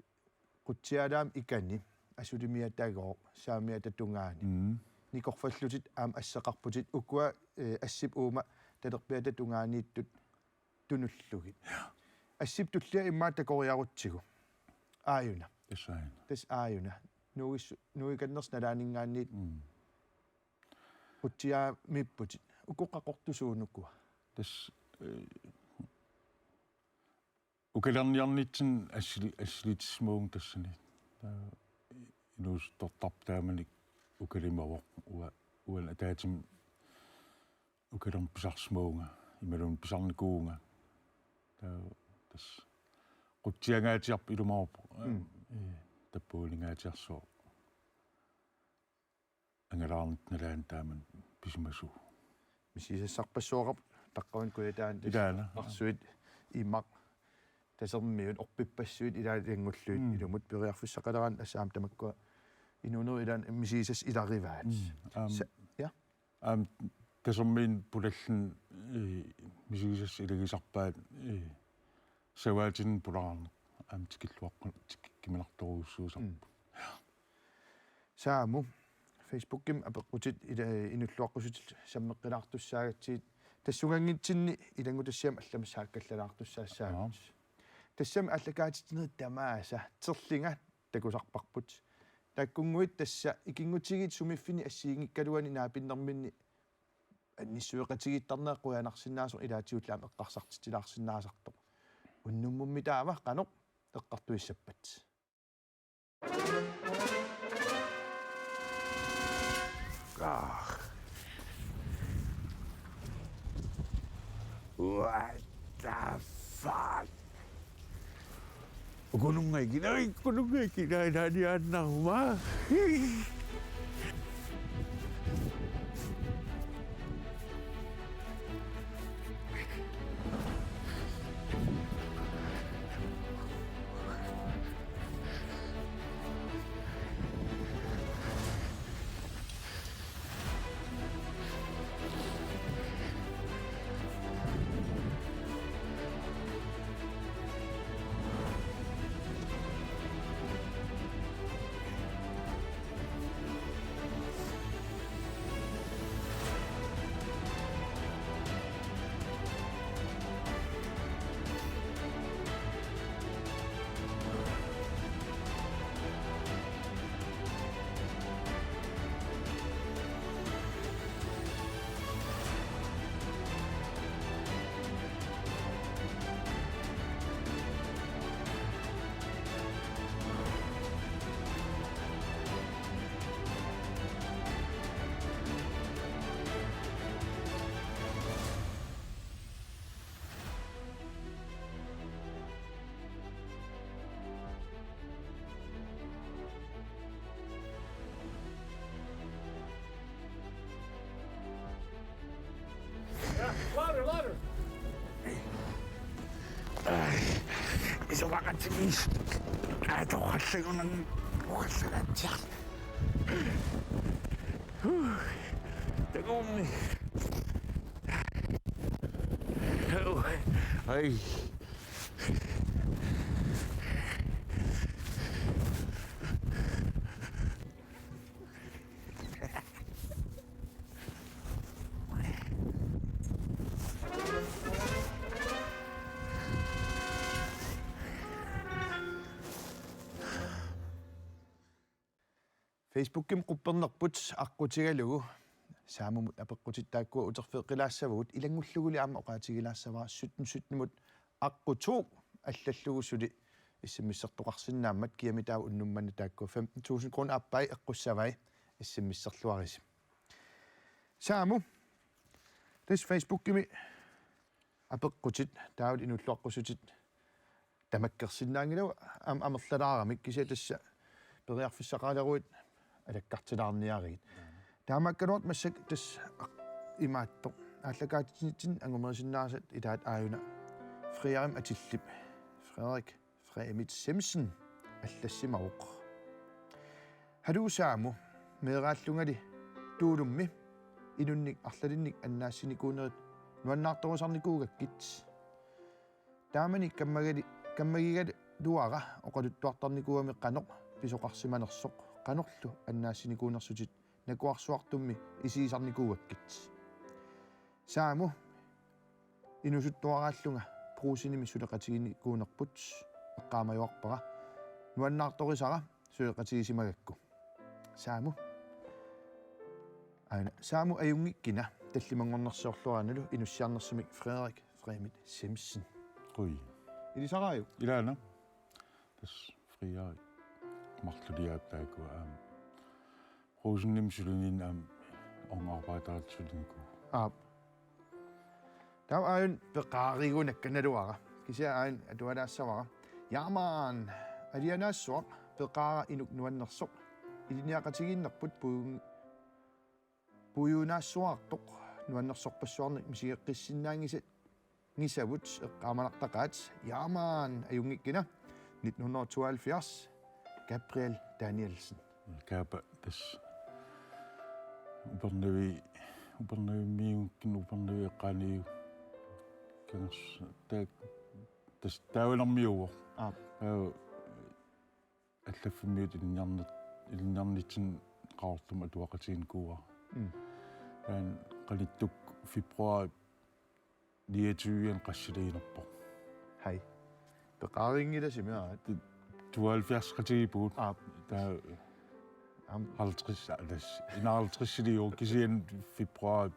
Qutsialaami ikani, asulimiatagooq, saamiata tungaani. Mm. Nikorfallutit aamma asseqarputit, ukua, ee, assip uuma talerpiata tungaaniittut tunullugit. Ja. Assip tullia immaqa takoriarutsigu. Aajuna. Tassa aajuna. Tassa aajuna. Nuugis-, nuugikannersoq nalaaninngaanniit. Mm. Qutsiaamiipputit. Uku qaqortut suunukua? Tassa, ee, ukalerniarnitsinni assili-, assilitissimavugut tassani. Taava inuusuttortarpoq taamani ukalimavoq. Ua-, uani ataatsimik ukalerneq pisarsimavunga, imaluunniit pisarnikuuvunga. Taava tassa qutsiangaatsiarpoq ilumoorpoq. Mm. Ee, tappavulinngaatsiarsuaq. Angalaarnittut nalaani taamani pisimasuuvoq. Misigisassarpassuaqarpoq taqqavani Kujataani tassa. Ilaana. Qaqqarsuit imaq Tasermiut orpippassuit ilaat ilanngullugit. Mm. Ilumut periarfissaqaleraanni tassa aamma tamakkua inuunerup ilaani misigisassat ilarivaat. Mm. Aamma. Sa-, ja? Aamma Kasermiin pulalluni, ee, misigisassat ilagisarpaat, ee, savaatinik pulaarneq aamma tikilluaqqu-, tikikkuminartorujussuusarput. Mm. Saamu, Facebookimi apeqqutit ila-, inulluaqqusutit sammeqqilaartussaagatsigit, tassunganngitsinni ilanngutassiami allamissaakkallalaartussaassaagut. Aap. Tassami aallakaatitsinerit tamaasa terlinga takusarparput. Taakkunnguit tassa ikinngutigiit sumiiffinni assigiinngikkaluarluni naapinnerminni annissueqatigiittarnera qujanarsinnaasoq ilaatigullu aamma eqqarsartitsilaarsinnaasartoq. Unnummut taava qanoq eqqartuissappat? Ah. What the fuck? Ukununngaikkina, ukununngaikkina, naaniaannarma. Louder, louder. Ai, isumaqatigiis. Ai, toqallagunarpoq, toqallagaatsiaq. Takuummi. Ai. Facebookimi quppernerput aqqutigalugu Saamumut apeqqutit taakkua uterfigeqqilaassavagut, ilanngullugulu aamma oqaatigilaassavara sytten sytten-imut aqqut to allallugu suli S M S-ertoqarsinnaammat, kiami taava unnummanna taakkua femten tusind kroner aappai eqqussavai, S M S-erluarisi. Saamu, tassa Facebookimi apeqqutit, taavalu inulluaqqusutit tamakkersinnaanngilagut am-, amerlalaaramik, kisianni tassa periarfissaqaleruit alakkartilaarniarigit. Taamaakkaluartoq massakkut tassa aq-, imaattoq aallakaatitsinitsinni angumerisinnaasat ilaat aajuna Frederik Atillip, Frederik Fremmit Simsen allassimavoq. Haluu Saamu, meeraallungali Tuulummi inunnik arlalinnik annaassinikuunerit nuannaartorisarnikuugakkit. Taamani kammagali-, kammagigaluara oqaluttuartarnikuugami qanoq pisoqarsimanersoq, qanorlu annaassinikuunersutit nakuarsuartummi isigisarnikuugakkit. Saamu, inuusuttuaraallunga Brugsenimi suleqatiginikuunerput eqqaamajuarpara. Nuannaartorisara suleqatigisimagakku. Saamu. Aana, Saamu ajunngikkina tallimanngornersiorluarinalu inussiarnersumik Frederik Fremmit Simsen. Qui. Ilisaraajuk? Ilaana. Tassa Frederik marluliaap taakkua aamma. Brugsenimi sulininnut aamma ungarpaataatsulinikuuvoq. Aap. Taava aajuna peqaarigunakkanaluara. Kisianni aajuna atualaassavara. Jaamaan, alianaassuaq, peqaara inuk nuannersoq. Ilinniaqatigiinnerput puiun-, puiunaassuartoq nuannersorpassuarnik misigeqqissinnaanngisat ngisavut eqqaamanartaqaat, Jaamaan ajunngikkina, nitten hundrede og tooghalvfjerds, Gabriel Danielsen. Kaapa tassa Upernavik Upernavimmiukkun Upernavik eqqaaniu kangers taak tas taavinermiuvoq. Aa. Aa, allaffimmiut ilinniarnit ilinniarnitsinni Qaqortumi atuaqatigiinnikuuara. Mm. Taanna qanittukkut februar niogtyve qassiliinerpoq. Hej. Peqaarinngilasimi aat. Tooghalvfjerds qatigiippugut. Aap. Taava Am. halvtreds, ah, tas enoghalvtreds-iliuvoq kisianni februar.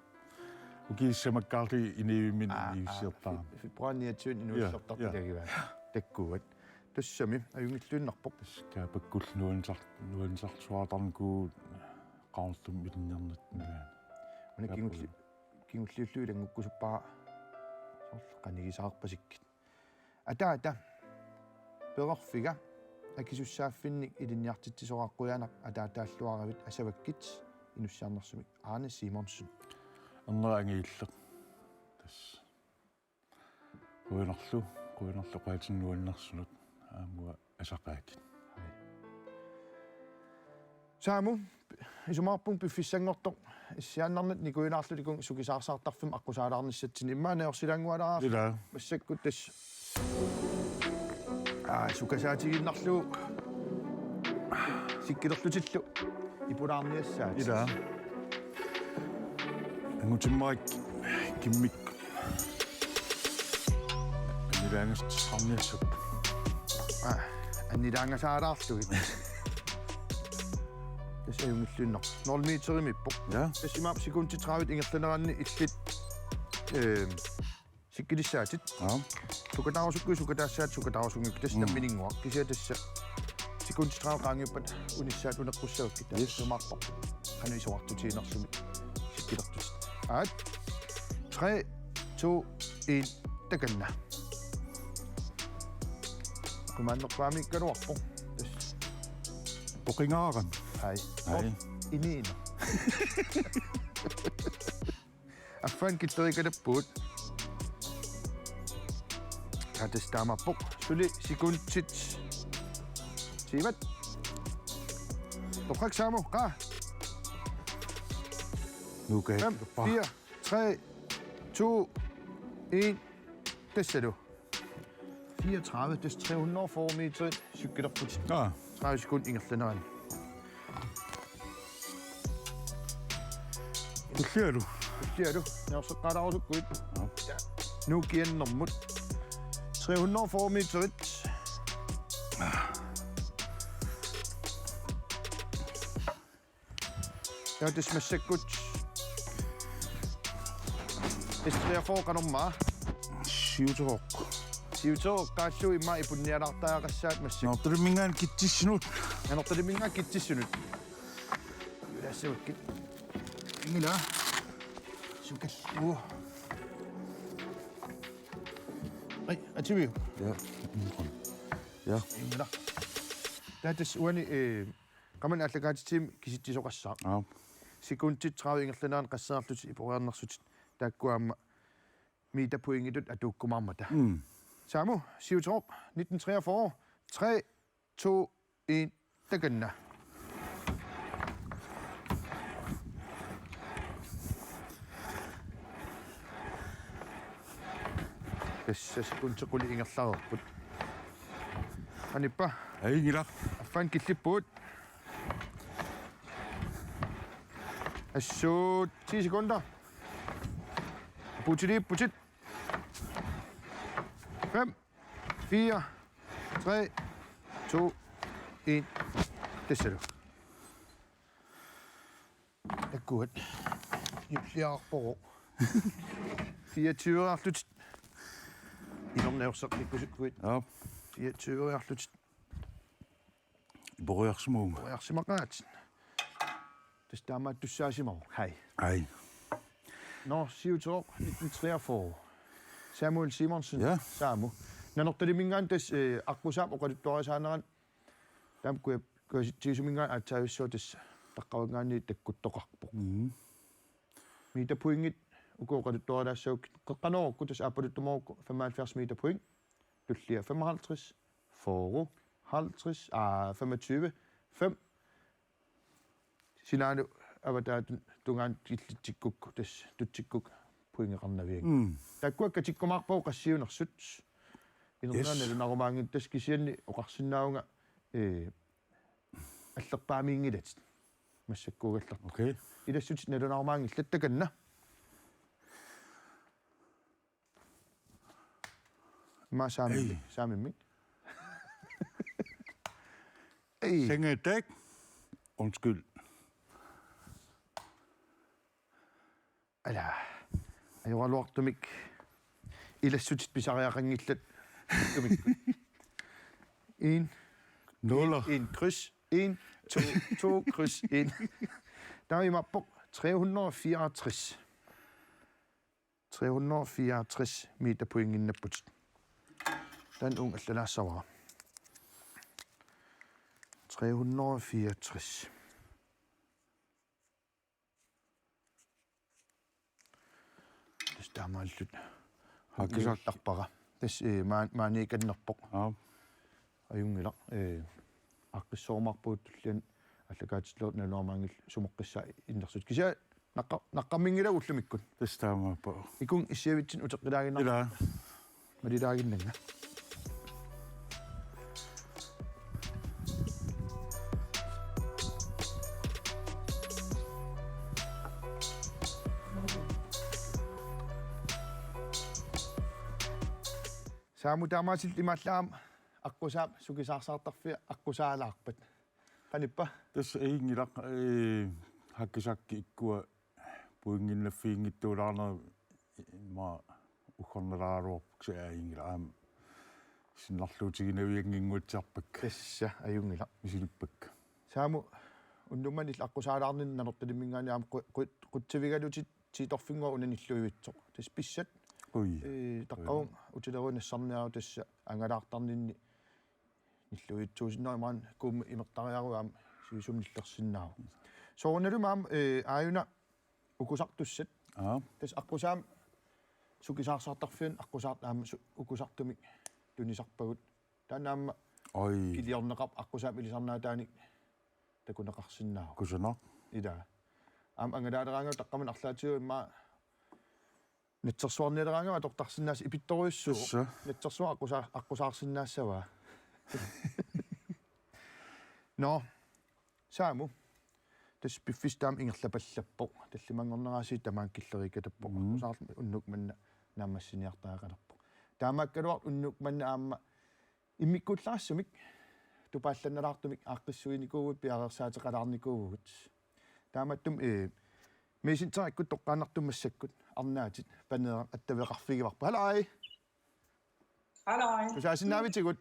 Ukiut sisamakkaarlugit inuuimmini Aa, aa, inuuissiortarami. fe-, februar niogtyve Ja, inuuissiortartut ja. Takuat. Tassami ajunngilluinnarpoq. Kaapakkullu nuannisar-, nuannisarsuartarnikuuvugut Qaqortumi ilinniarnitsinni. Una Taappu. kingulli-, kingulliullugu ilanngukkusuppara soorlu qanigisaarpasikkit. Ataata. Perorfiga. Akisussaaffinnik ilinniartitsisoqaqqujaaneq ataataalluaravit asavakkit inussiarnersumik Arne Simonsen. Ernera Angiilleq. Tassa. Qujanarlu, qujanarlu oqaatinik nuannersunut aamma asaqaakit. Saamu, isumaqarpunga piffissanngortoq issiaannarnit nikuilaarlutigu sukisaarsaartarfimmut aqqusaalaarnissatsinnik immaqa najorsilaanngualaarassi. Ilaa. Massakkut tassa. Aa, sukasaatigiinnarlugu. Sikkilerlutillu. Ipulaarniassaat. Ilaa. Angutimmarik kimmik. Annilaangas-, qarniassap. Aa, annilaangasaalaarlugit. Tassa ajunngilluinnarpoq. Nul meterimiippoq. Ja. Tassa imaappoq sekundit tredive ingerlaneranni illit, ehm, sikkilissaatit. Ja. Sukataarusukkuit sukataassaat sukataarusunngikkuit tassa Mm. tammininnguaq. Kisianni tassa sekundit tredive qaangiuppata unissaat uneqqussavakkit. Yes. Isumaqarpoq. Qanoq isorartutiginersumik sikkilertutit. Aat. Tre, to, en. Takanna. Qimaannerpaamiikkaluarpoq. Tassa. Poqingaarami. Ai. Ai. Iniina. Affaan killeriikkalappugut. Aa, tassa taamaappoq. Suli sekundit. Sivat. Torrak Saamu, qaa. Nuka. Fem, fire, tre, to, en. Tassalu. Fireogtredive, tassa tre hundrede og fyrre meter sikkilerputit. Aa. Tredive sekundit ingerlanerani. Tullialu. Tullialu. Najorseqqaalaarusukkuit. Aa. Ja. Nuuk kiannermut. Tre hundrede og fyrre meterit. Ja, tassa massakkut. S treogfyrre qanormaa. Syvogtyve. Syvogtyve qaallu immaqa ipunnialaartariaqassaat massakkut. Nanortalimminngaanniit kitsissunut. Nanortalimminngaanniit kitsissunut. Ilassavakkit. Ingila. Sukallu. Ai, ativiu. Ja. Ja. Ingila. Taava tassa uani, eh, Qamani aallakaatitsigit kisitsisoqassaaq. Aa. Sekundit tredive ingerlanerani qasseerlutit iporiarnersutit taakkua aamma meterpointitut atuukkumaarmata. Mm. Saamu, Siuteroq, nitten treogfyrre, tre, to, en, takanna. Tassa sekundit qulit ingerlareerput. Anippa. Ai, ingila. Affaan killippugut. Assut ti sekunder. Puutiliipputit. Fem, fire, tre, to, en. Tassalu. Takkuat. Julliarpoq. Fireogtyve-riarlutit. Inorniorseqqikkusukkuit. Ja. Fireogtyve-riarlutit. Iporiarsimavugut. Iporiarsimaqaat. Tassa taamaattussaasimavoq. Hej. Hej. Nå, Siuteroq, nitten treogfyrre. Samuel Simonsen. Ja. Saamu. Nanortalimminngaanniit tassa, eh, aqqusaap oqaluttuarisaanerani. Taama kuja-, kujasitsisuminngaanniit aatsaavissuaq tassa taqqavanngaanniit takkuttoqarpoq. Mhm. Meterpointit uku oqaluttuarilaassavakkit. Qeqqanoorukku tassa aappaluttumoorukku femoghalvfjerds meterpoint. Tullia femoghalvtreds, fyrre, halvtreds, aa, femogtyve, fem. Sinaanu avataatut tungaanut killitsikkukku, tassa tutsikkukku pointeqarnavianngilaq. Mm. Taakkua katikkumaarpagut qassiunersut. Inernera Yes. nalunarumaanngilaq, tassa kisianni oqarsinnaavunga, ee, allerpaamiinngilatit. Massakkuugallartoq. Okay. Ilassutit nalunarumaanngillat, takanna. Immaqa saamimmi-, Ei. saamimmik. Ei. Sengetek. Undskyld. Ala. Ajoraluartumik ilassutit pisariaqanngillat. Tumikkut. En. Nuller. En kryds. En, to, to kryds, en. Taava imaappoq tre hundrede og fireogtres. Tre hundrede og fireogtres meter pointinnapputit. Taanna uunga allanaassavara. Tre hundrede og fireogtres. Tassa taamaalillutik. Hakkisak. Tarpara. Tassa, ee, maan-, maaniikannerpoq. Aa. Ajunngilaq, ee, aaqqissuumaarpugut tulliani aallakaatitsilerluta nalunarumaanngilaq sumoqqissaaq innersutit. Kisianni naqqa-, naqqamminngilagut ullumikkut. Tassa taamaappoq. Ikunga issiavitsinni uteqqilaaginnarpara. Ilaa. Malilaaginnanga. Saamu, taamaasillutit imaallaat aqqusaap sukisaarsaartarfia aqqusaalaarpat. Qanippa? Tassa ajunngilaq, ee, hakkisakkut ikkua pointinnaffiginngitsuulaarnerat immaqa uggornalaaraluarpoq, kisianni ajunngilaq aamma sinnerluutiginaviannginnguatsiarpakka. Tassa ajunngilaq. Misilippakka. Saamu, unnuk manna illit aqqusaalaarninni Nanortalimminngaanniit aamma qu-, qu-, qutsivigalutit tiitorfinnguaq una nilluivitsoq. Tassa pissat. Ui. Ee, taqqavunga utileruit nassarniaruk, tassa angalaartarninni nilluivitsuusinnaavoq, imaanngilaq kuummat imertariaruit aamma sivisumik nillersinnaavoq. Soorunalumi aamma, ee, aajuna ukusartussat. Aa. Tassa aqqusaamik sukisaarsaartarfiani aqqusaartut aamma su-, ukusartumik tunisarpagut. Taanna aamma Oi. kiliorneqarpoq, aqqusaamik ilisarnaataanik takuneqarsinnaavoq. Kusanaq. Ilaa. Aamma angalaaleraangama taqqamani arlaatigut immaqa natsersuarnialeraangama atortarsinnaassaaq, ipittorujussuuvoq. Tassa. Natsersuaq aqqusaa-, aqqusaarsinnaassavaa. Nå. Saamu. Tassa piffissaq taama ingerlapallappoq. Tallimanngornerani tamaanga killeriikatappoq. Mm. Aqqusaarluni unnuk manna naammassiniartariaqalerpoq. Taamaakkaluartoq unnuk manna aamma immikkuullarissumik tupaallannalaartumik aaqqissuinikuuvugut, piareersaateqalaarnikuuvugut. Taamaattumik, ee, Messengerikkut toqqaannartumik massakkut arnaatit Paneeraq attaveqarfigivarput. Haluu! Haluu! Tusaasinnaavitigut?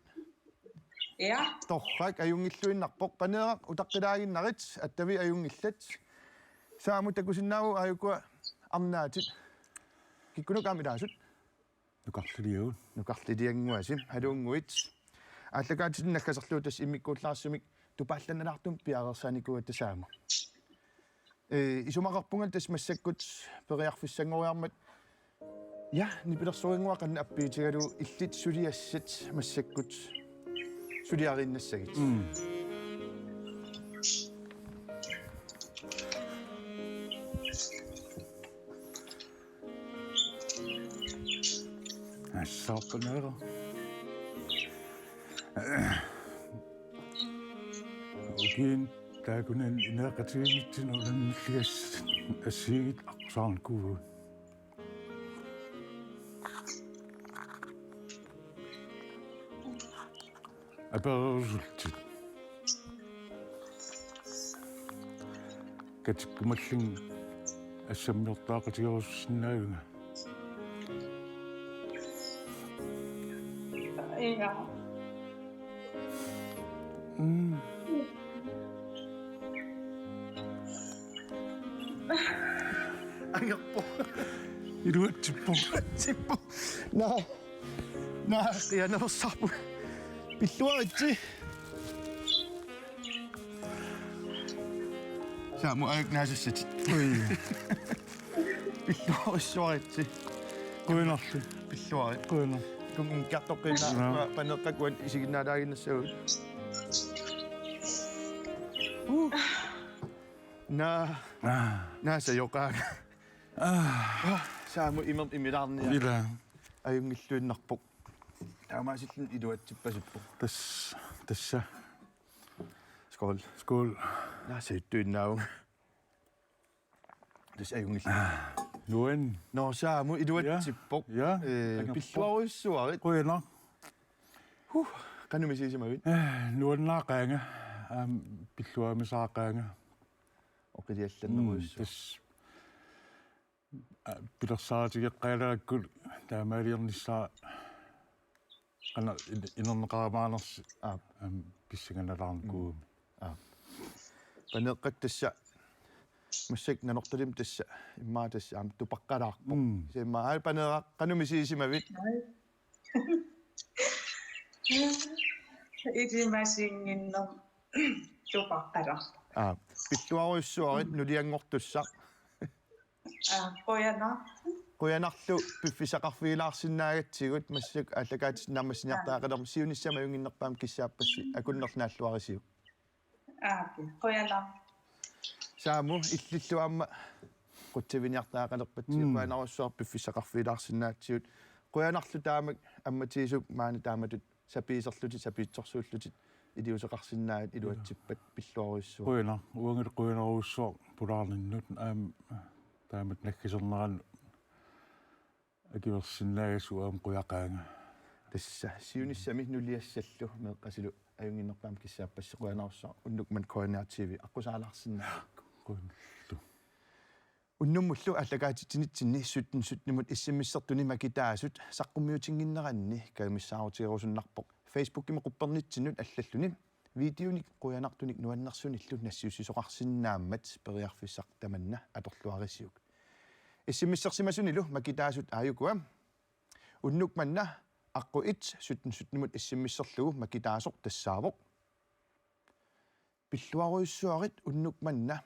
Ja. Torrak, ajunngilluinnarpoq. Paneeraq utaqqilaaginnarit, attaviit ajunngillat. Saamu, takusinnaavugut aajukua arnaatit. Kikkunuku aamma ilaasut? Nukarliliagut. Nukarliliannguasi, haluunnguit. Aallakaatitsinnut naggaserlugu tassa immikkuullarissumik tupaallannalaartumik piareersaanikuugatta Saamu. Ee, isumaqarpunga tassa massakkut periarfissanngoriarmat. Ja, nipilersorinnguaq qanoq appiutigalugu, illit suliassat massakkut suliariinnassagit. Mm. Assaappaneero. Ukiuni taakkunani ineeqatigiinnitsinnut unammigassat assigiit aqqusaarnikuuvugut. Apererusullutit. Katikkumallunga assammiortaaqatigerusussinnaavunga. Ja. Mm. Angerpoq. Iluatsippoq. Iluatsippoq. Naa. Naa, qianaveersaarpunga. Pilluaritsi. Saamu, aajukua naasassatit. Ui. Pilluarissuaritsi. Qujanarlu. Pilluarit. Qujanaq. Kunngikkiartoqqiinnaa. Qujanaq. Paneeqqakkuan isiginnaalaaginnassavagut. Uh. Naa. Naa sajoqaanga. Aa, Saamu imer imilaarnia. Ila. Ajunngilluinnarpoq. Taamaasilluni iluatsippasippoq. Tassa, tassa. Skål. Skål. Naa sajuttuinnaavunga. Tassa ajunngilluinnarpoq. Nuan. Nå, Saamu iluatsippoq. Ja. Ee, angerpoq. Pilluarujussuarit. Qujanaq. Huh, qanoq misigisimavit? Ee, nuannaaqaanga. Aam, pilluarujussuaqaanga. Oqiliallannerujussuaq. Mm, tassa. Aa, pilersaarutigeqqaalarakku taamaaliornissaa qanoq in-, inerneqarumaanersoq. Aap. Aam, pissanganalaarnikuugami. Aap. Paneeqqakka tassa massakkut Nanortalimmi tassa immaqa tassa aamma tupaqqalaarpoq. Mm. Tassa immaqa aamma paneeraq qanoq misigisimavit? Ilimaginnginnermik tupaqqalaarpoq. Aap. Pilluarujussuarit nulianngortussaq. Aa, qujanaq. Qujanarlu piffissaqarfigilaarsinnaagatsigut massakkut aallakaatitsinnut naammassiniartariaqalermat siunissami ajunnginnerpaamik kissaappassi akunnerlu naalluarisiuk. Aa, okay. Qujanaq. Saamu illillu aamma qutsaviniartariaqalerpassi. Mm. Qujanarujussuaq piffissaqarfigilaarsinnaatsigut. Qujanarlu taamak ammatiisup maani taamatut sapiiserlutit, sapiitsorsuullutit iliuuseqarsinnaagit iluatsippat pilluarujussuaq. Qujanaq, uangalu qujanarujussuaq pulaarninnut, aamma taamatut naggaserneranut akuersinnaagassi uanga aamma qujaqaanga. Tassa siunissami nuliassallu meeqqasilu ajunnginnerpaamik kissaappassi qujanarujussuaq unnuk manna K N R T V aqqusaalaarsinnaagakku. Qujanarlu. Unnummullu aallakaatitsinitsinni sytten sytten-imut S M S-ertuni makitaasut saqqummiutinnginneranni kajumissaarutigerusunnarpoq Facebookimi quppernitsinnut allalluni videonik qujanartunik nuannersunillu nassiussisoqarsinnaammat periarfissaq tamanna atorluarisiuk. S M S-ersimasunilu makitaasut aajukua. Unnuk manna aqqut et sytten sytten-imut S M S-erlugu makitaasoq tassaavoq: Pilluarujussuarit unnuk manna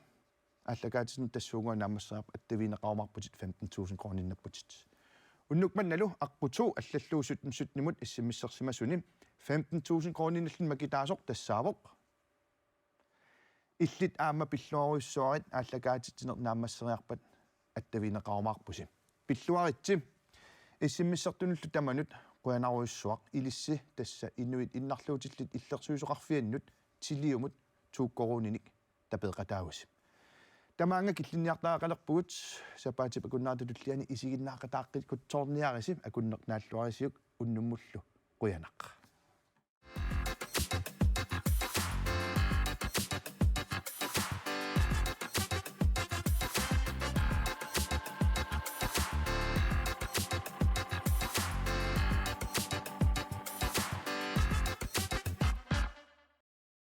aallakaatitsinut tassuuguuna naammasseriarpat attavigineqarumaarputit femten tusind krooninnapputit. Unnuk mannalu aqqut to allallugu sytten sytten-imut S M S-ersimasuni femten tusind krooninnalluni makitaasoq tassaavoq: Illit aamma pilluarujussuarit aallakaatitsineq naammasseriarpat attavigineqarumaarpusi. Pilluaritsi. S M S-ertunullu tamanut qujanarujussuaq. Ilissi tassa inuit innarluutillit illersuisoqarfiannut Tiliumut to koruuninik tapeeqataavusi. Tamaanga killinniartariaqalerpugut, sapaatip akunnerata tulliani isiginnaaqataaqqikutsoorniarisi, akunneq naalluarisiuk, unnummullu qujanaq.